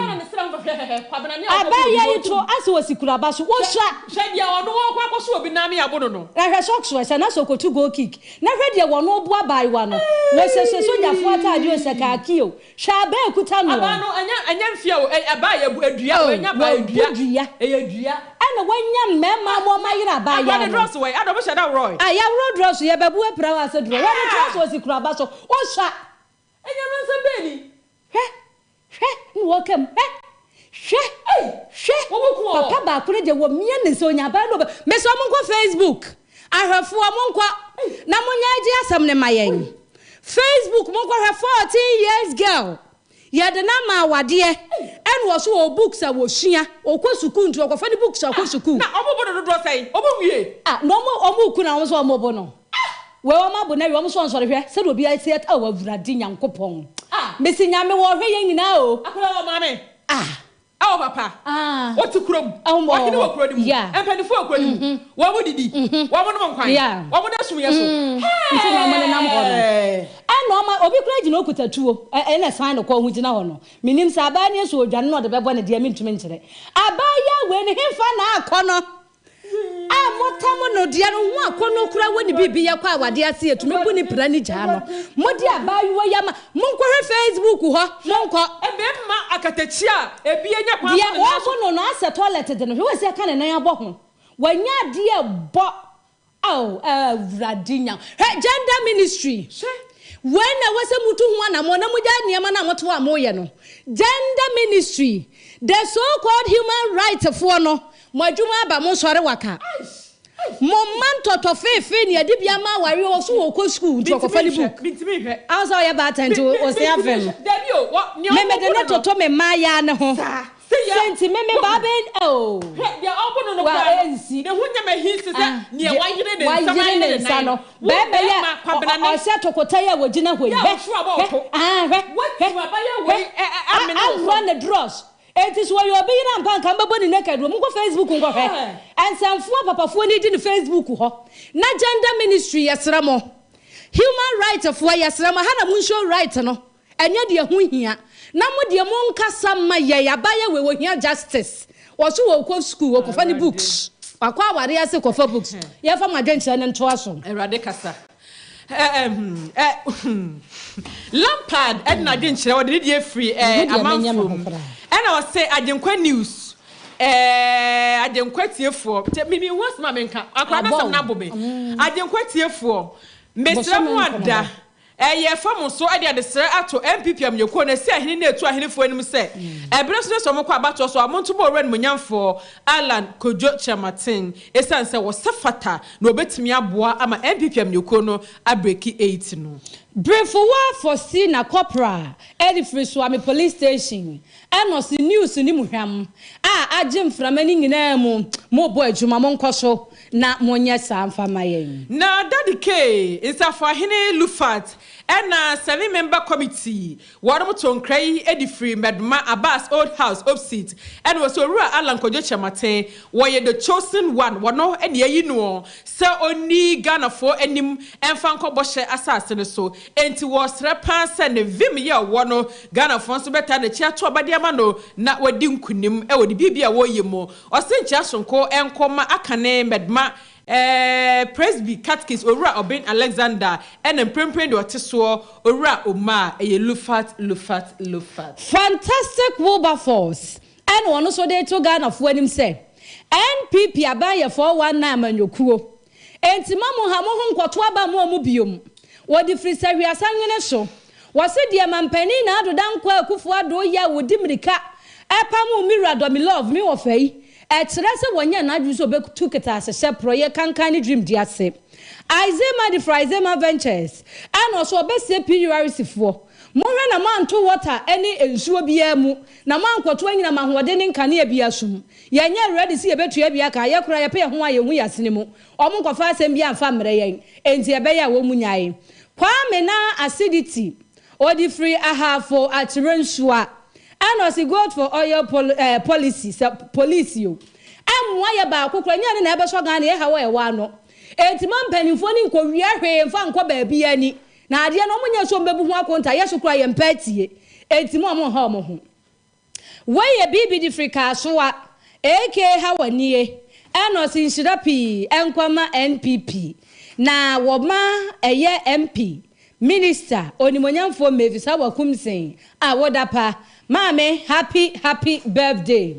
Abayɛ yi to asɛ osi kuraba so. Wosua. Hwɛ deɛ ɔno ɔkɔ akɔso obi nan abo no no. Na hwɛ socks ɔhyɛ na sɛ ɔkɔtu goal kick. Na hwɛ deɛ wɔno ɔbu abaayewa no. Wɔhyɛ hyɛ sogyafoɔ ataadeɛ o hyɛ kaaki o. Hwɛ abaa a ɛkuta no o. Abaa no ɛnyɛ ɛnyɛ mfeɛ o ɛbaa yɛ dua o ɛnyɛ abaa Wabu dua. dua. Ɛyɛ dua. Ɛna wanya mmarima ama wɔn ayere abaayewa Akwadaa ne no. drɔs wɔ yi ada ɔmo hyɛ da worɔe. Ah yɛaworɔ drɔs yɛbɛbu apira wo ase drɔ. Hwɛ ne drɔs ɔsi kuraba so. Wosua. Ɛnyɛ no nsɛm bɛn ni? Hwɛ! Hwɛ! Na wɔka mu, Hwɛ! Hwɛ! Hwɛ! Papa baako no deɛ wɔmia ne nsa, ɔnya abaa na ɔbɛ. Mesrɛ monkɔ Facebook, ahwɛfoɔ monkɔ na monyɛ agye asɛm no ma yɛn. Facebook monkɔhwɛ 14 years girl, yɛde no ama awadeɛ, ɛna ɔso ɔwɔ books a wɔsua, ɔkɔ sukuu nti ɔkɔfa ne books akɔ sukuu. Na ɔmo bo no dodoɔ sɛn? Ɔmo nwie? Ah, na ɔmo ɔmo ku na ɔmo nso ɔmo bo no. Wei ɔmo abo no awie ɔmo so ɔnsɔre hwɛ sɛdeɛ obiara si ɛt oh awurade Nyankopɔn mesi Nyame wɔ ɔhwɛ yɛn nyinaa o. Akwadaa wɔ maame. Ah. Ɛwɔ papa. Ah. Ɔte kurom. Ɔmo wɔ Ɔhene wɔ kuro no mu. Yeah. Mpanyinfoɔ wɔ kuro no mu. Wɔn mo didi. Wɔn mo nom nkwan. Yeah. Wɔn mo da sumiiɛ so. Nti na ɔmo nenam hɔ no. Hey! Ɛna ɔma obi koraa gyina okuta tuo ɛ ɛna san ne kɔn ho gyina hɔ no. Menim sɛ abaa ni nso odwane na ɔde bɛbɔ ne deɛ mentumi nkyerɛ. Abaayewa wei no henfa na akɔ no? A motam no deɛ no ho akɔnnɔ kura wɔ ne biribi yɛ kɔ awadeɛ ase yɛtumi bu ne pira ne gyaa no mode abaayewa yi ama monkɔhwɛ Facebook hɔ monkɔ. Mmarima akatakyi a ebi anya kwan Deɛ afa ne nan so. wɔbo no no asɛ toilet de no hwɛ wasi aka ne nan abɔ ho wanya adeɛ bɔ ao awurade nya hwɛ gender ministry wei na ɛwɔ sɛ mutu ho anamɔ na mogya nneɛma no a moto a moyɛ no gender ministry the so called human right foɔ no Mo adwuma aba mo nsɔre waka mo mma ntɔtɔ feefee ne yɛde bi ama aware ɔso ɔkɔ school nti ɔkɔfa ne book ahun sɛ ɔyɛ baatan nti ɔse afɛm me mede ne toto me mmaayaa ne ho sɛ nti me me baa bɛn oh wa ɛnsi wayere ne nsa no bɛɛma yɛ ɔhyɛ tokota yi a wɔgyina hɔ yi hwɛ hwɛ ah hwɛ hwɛ hwɛ aworɔ ne drɔs Enti sɛ ɔyɛ obi yere ampa anka mobɛbɔ ne naked wɔ monkɔ Facebook nkɔhwɛ nsɛmfo a papafoɔ no di no Facebook hɔ na gender ministry yɛsrɛ mo human right foɔ yɛsrɛ mo ha na mo show right no ɛnyɛ deɛ ho hia na mo deɛ monkasa mma yɛn abayɛ wei wɔhia justice wɔso wɔkɔ school wɔkɔfa ne books wakɔ awareɛ ase kɔfa books yɛmfa mo adwenkyerɛ no ntoa so. Awurade kasa. Lampard ɛde n'adwenkyerɛ wɔde ne deɛ firi amanfoɔ mu ɛna ɔsɛ Agyenkwa news Agyenkwa tiefoɔ kyɛ mimi hu asɛm a menka akora n'asɛm n'abo me Agyenkwa tiefoɔ mesrɛ mo ada ɛyɛ fa mo so ɛde adesrɛ ato NPP amanyɔkuo no ɛsi ahene ne etu ahenefoɔ anim sɛ ɛberɛ so ne sɛ wɔkɔ abatoɔ so a wɔnto bɔ owura animuonyamfoɔ Alan Kojo Kyerematen esiane sɛ wɔsɛ fata na wɔbɛtumi aboa ama NPP amanyɔkuo no abreki 8 no. Brefowa Faustina Corporal ɛde firi Suame Police Station ɛna ɔse news ne mu hwam a agye mframa no nyinaa mu mobɔ adwuma monkɔ so na monyɛ saa mfa ma yɛn. Na Daddy K, Nsafoahene Lufat, Ɛna seven-member committee wɔnom to nkra yi de firi Medma Abbas Old House opsit ɛna wɔsɛ Owura Allan Kwadwo Kyerematen wɔyɛ the chosen one wɔno na yɛayi noɔ sɛ ɔnni Ghanafoɔ anim mfa nkɔ bɔhyɛ asase no so enti wɔsrɛ paa sɛ ne vim yɛ ɔwɔ no Ghanafoɔ nso bɛtaa n'akyi ato aba de ama no na wadi nkunim wɔ ne biribi a wɔreyɛ mu. Ɔse nkyea sononko nkɔ ma akane Medma Eh, Presby Catechist Owura Obeng Alexander ɛna mprempren deɛ ɔte soɔ Owura Omar ɛyɛ Lufat Lufat Lufat. Fantastic Wilberforce ɛna ɔno nso de reto Ghanafoɔ anim sɛ NPP aban yɛ 419 amanyɔkuo enti ma mo nha mo ho nkɔto aba mma ɔmo biom. Wɔde firi Sahwiasa nwene so. Wɔse deɛ Mampanin Nana Addo Dankwa Akufo Addo yɛ a wɔdi mirika ɛpamo me wura Domilove me wɔfa yi Ɛkyerɛ sɛ wanya n'adwene sɛ obetu kɛtɛasehyɛ porɔeɛ kankan ne dwumdi ase. Aizema de firi Aizema Ventures ɛna ɔso ɔbɛsie PURC foɔ. Monhwɛ na moanto water ne nsuo biara mu na moankɔto anyinam ahoɔden ne nkanea biara so mu. Yɛnyɛ ready sɛ yɛbɛtua bi aka, yɛ koraa yɛpɛ yɛn ho a yɛnhu yɛn asene mu. Wɔn nkɔfa asɛm biara mfa mmrɛ yɛn, enti ɛbɛyɛ a wɔn mu nyae. Kwame na acidity Ɔde firi Ahafo Akyerɛnsua ɛna ɔse gold for oil pol eh, policy sɛ police o ɛmmoa yɛ baako koraa nyɛ ɛno na ɛbɛsɔ Ghana yɛ haw a ɛwɔ ano enti ma mpanimfoɔ no nkɔwia hwee mfa nkɔ baabi ani na adeɛ no ɔmo nyɛ sɛ ɔmo bɛbu ho akonta yɛ so koraa yɛmpɛ atie enti mo a mo nha ɔmo ho. Wei yɛ biribi de firi Kasoa aka Hawa nie ɛna ɔse nhyira pii nkɔ ma NPP na wɔma ɛyɛ MP, Minister, Onimuonyamfoɔ Mavis Hawa Kumsing a woda pa maame happy happy birthday.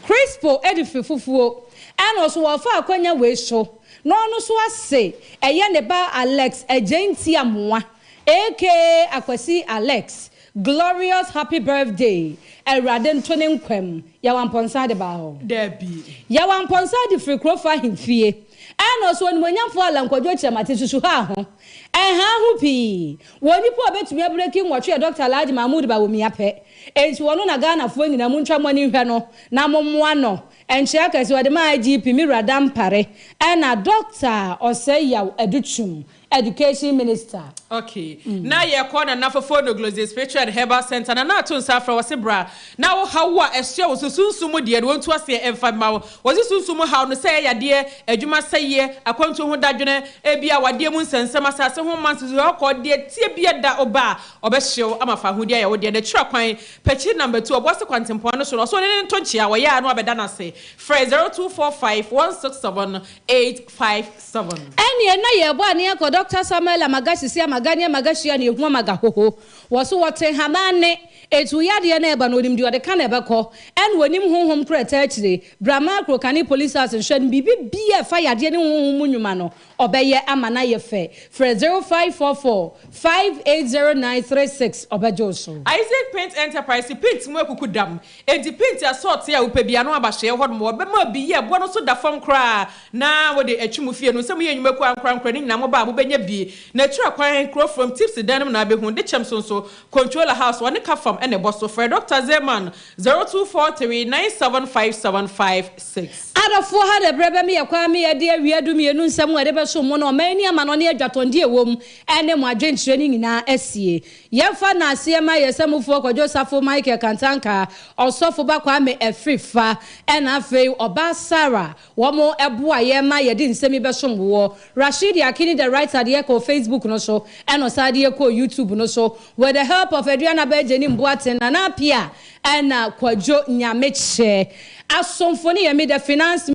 Crispo de firi fufuo ɛna ɔso wɔfa akwanya wei so na ɔno so ase ɛyɛ ne ba Alex Adjei Ntiamoa aka Akwasi Alex Glorious happy birthday Awurade nto ne nkwa mu Yaw Amponsah de baa hɔ. Dabi. Yaw Amponsah de firi Kurofa ahemfie ɛna ɔso Onimuonyamfoɔ Allan Kwadwo Kyeremate susuhaa ho ɛnhaa ho pii wɔ onipa a ɔbɛtumi abreki nwɔtwe yɛ Dɔkta Alhaji Mahmood Bawumia pɛ enti ɔno na Ghanafoɔ nyinaa montwa moani nhwɛ no na mommoa no Nkyea kɛse ɔde maa IGP me wura Dampare ɛna Dɔkta Osei Yaw Adutwum Education Minister. Ok na yɛkɔ Nana Fofono Glozee Spiritual and Herbal Centre Nana ato nsa afrɛ wo ɔse bra na wo haw a ɛsoɛ wo so sunsum mu deɛ no wɔntu aseɛ ɛmfa mma wo Wɔse sunsum mu haw no sɛ ɛyɛ yadeɛ, adwuma sɛeɛ, akwantuo ho dadwene, ebia awadeɛ mu nsɛnsɛm, asase ho ma nsusuhɔ kɔ, deɛ ɛteɛ bia da wo ba a ɔbɛhyew wo ama fahodie ayɛ wo deɛ N'akyira kwan Pɛkyiri number two Ɔboase kwantempɔn no so no ɔse ɔne no nto nkyea ɔyɛ a na wabɛda no ase Frɛ 0245 167 857. Ɛneɛ na yɛbɔ ane akɔ Doctor Samuel Amaga sisi Amaga ne Amaga hyia ne ehu Amaga hoho wɔ so wɔte nhaban ne etu yadeɛ na ɛba no onim deɛ ɔde ka na ɛbɛkɔ ɛna onim honhom koro ɛtaa akyire bra Makro kane police house nhwɛ no biribi bia ɛfa yadeɛ ne honhom mu nwuma no ɔbɛyɛ ama no ayɛ fɛ frɛ 0544 580936 ɔbɛgye wo so. Isaac Paint Enterprise paint mu akuku dam Enti paint asɔɔtee a wopɛ biara no aba hwɛɛ hɔ nom. Wɔbɛma bi yɛ boɔ no so da fam koraa na wode atwi mo fie no. Sɛ moyɛ nnwumakuo ankorankoro ne nyinaa moba a mobɛnya bi. Na akyiri kwan kuro from Tipsy dan no mu na abɛhu. De kyɛm so nso Controller House wɔne ka fam na ɛbɔ so. Frɛ Dɔkta Zeman 0243 975756. Adɔfoɔ ha na berɛ bɛme yɛ kwan me yɛde awia dumienu nsɛm a yɛde bɛsom mo no ɔman ani amanɔne adwatɔndeɛ ɛwɔ mu ɛne mo adwenkyerɛ no nyinaa asie. Yɛmfa naaseɛ ma yɛn samufoɔ Kwadwo Safo Michael Kantanka, Ɔsɔfo Ba Kwame Afrifa ɛna afei Ɔbaa Sarah wɔn boa yɛn ma yɛde nsɛm yi bɛsom woɔ. Rashidi Akini the writer de yɛ kɔɔ Facebook no so ɛna ɔsan de yɛ kɔɔ YouTube no so with the help of Aduana Bɛgyeni Mboaten, Nana Appiah ɛna Kwadwo Nyamekyɛ. Asomfo no yɛ me the finance.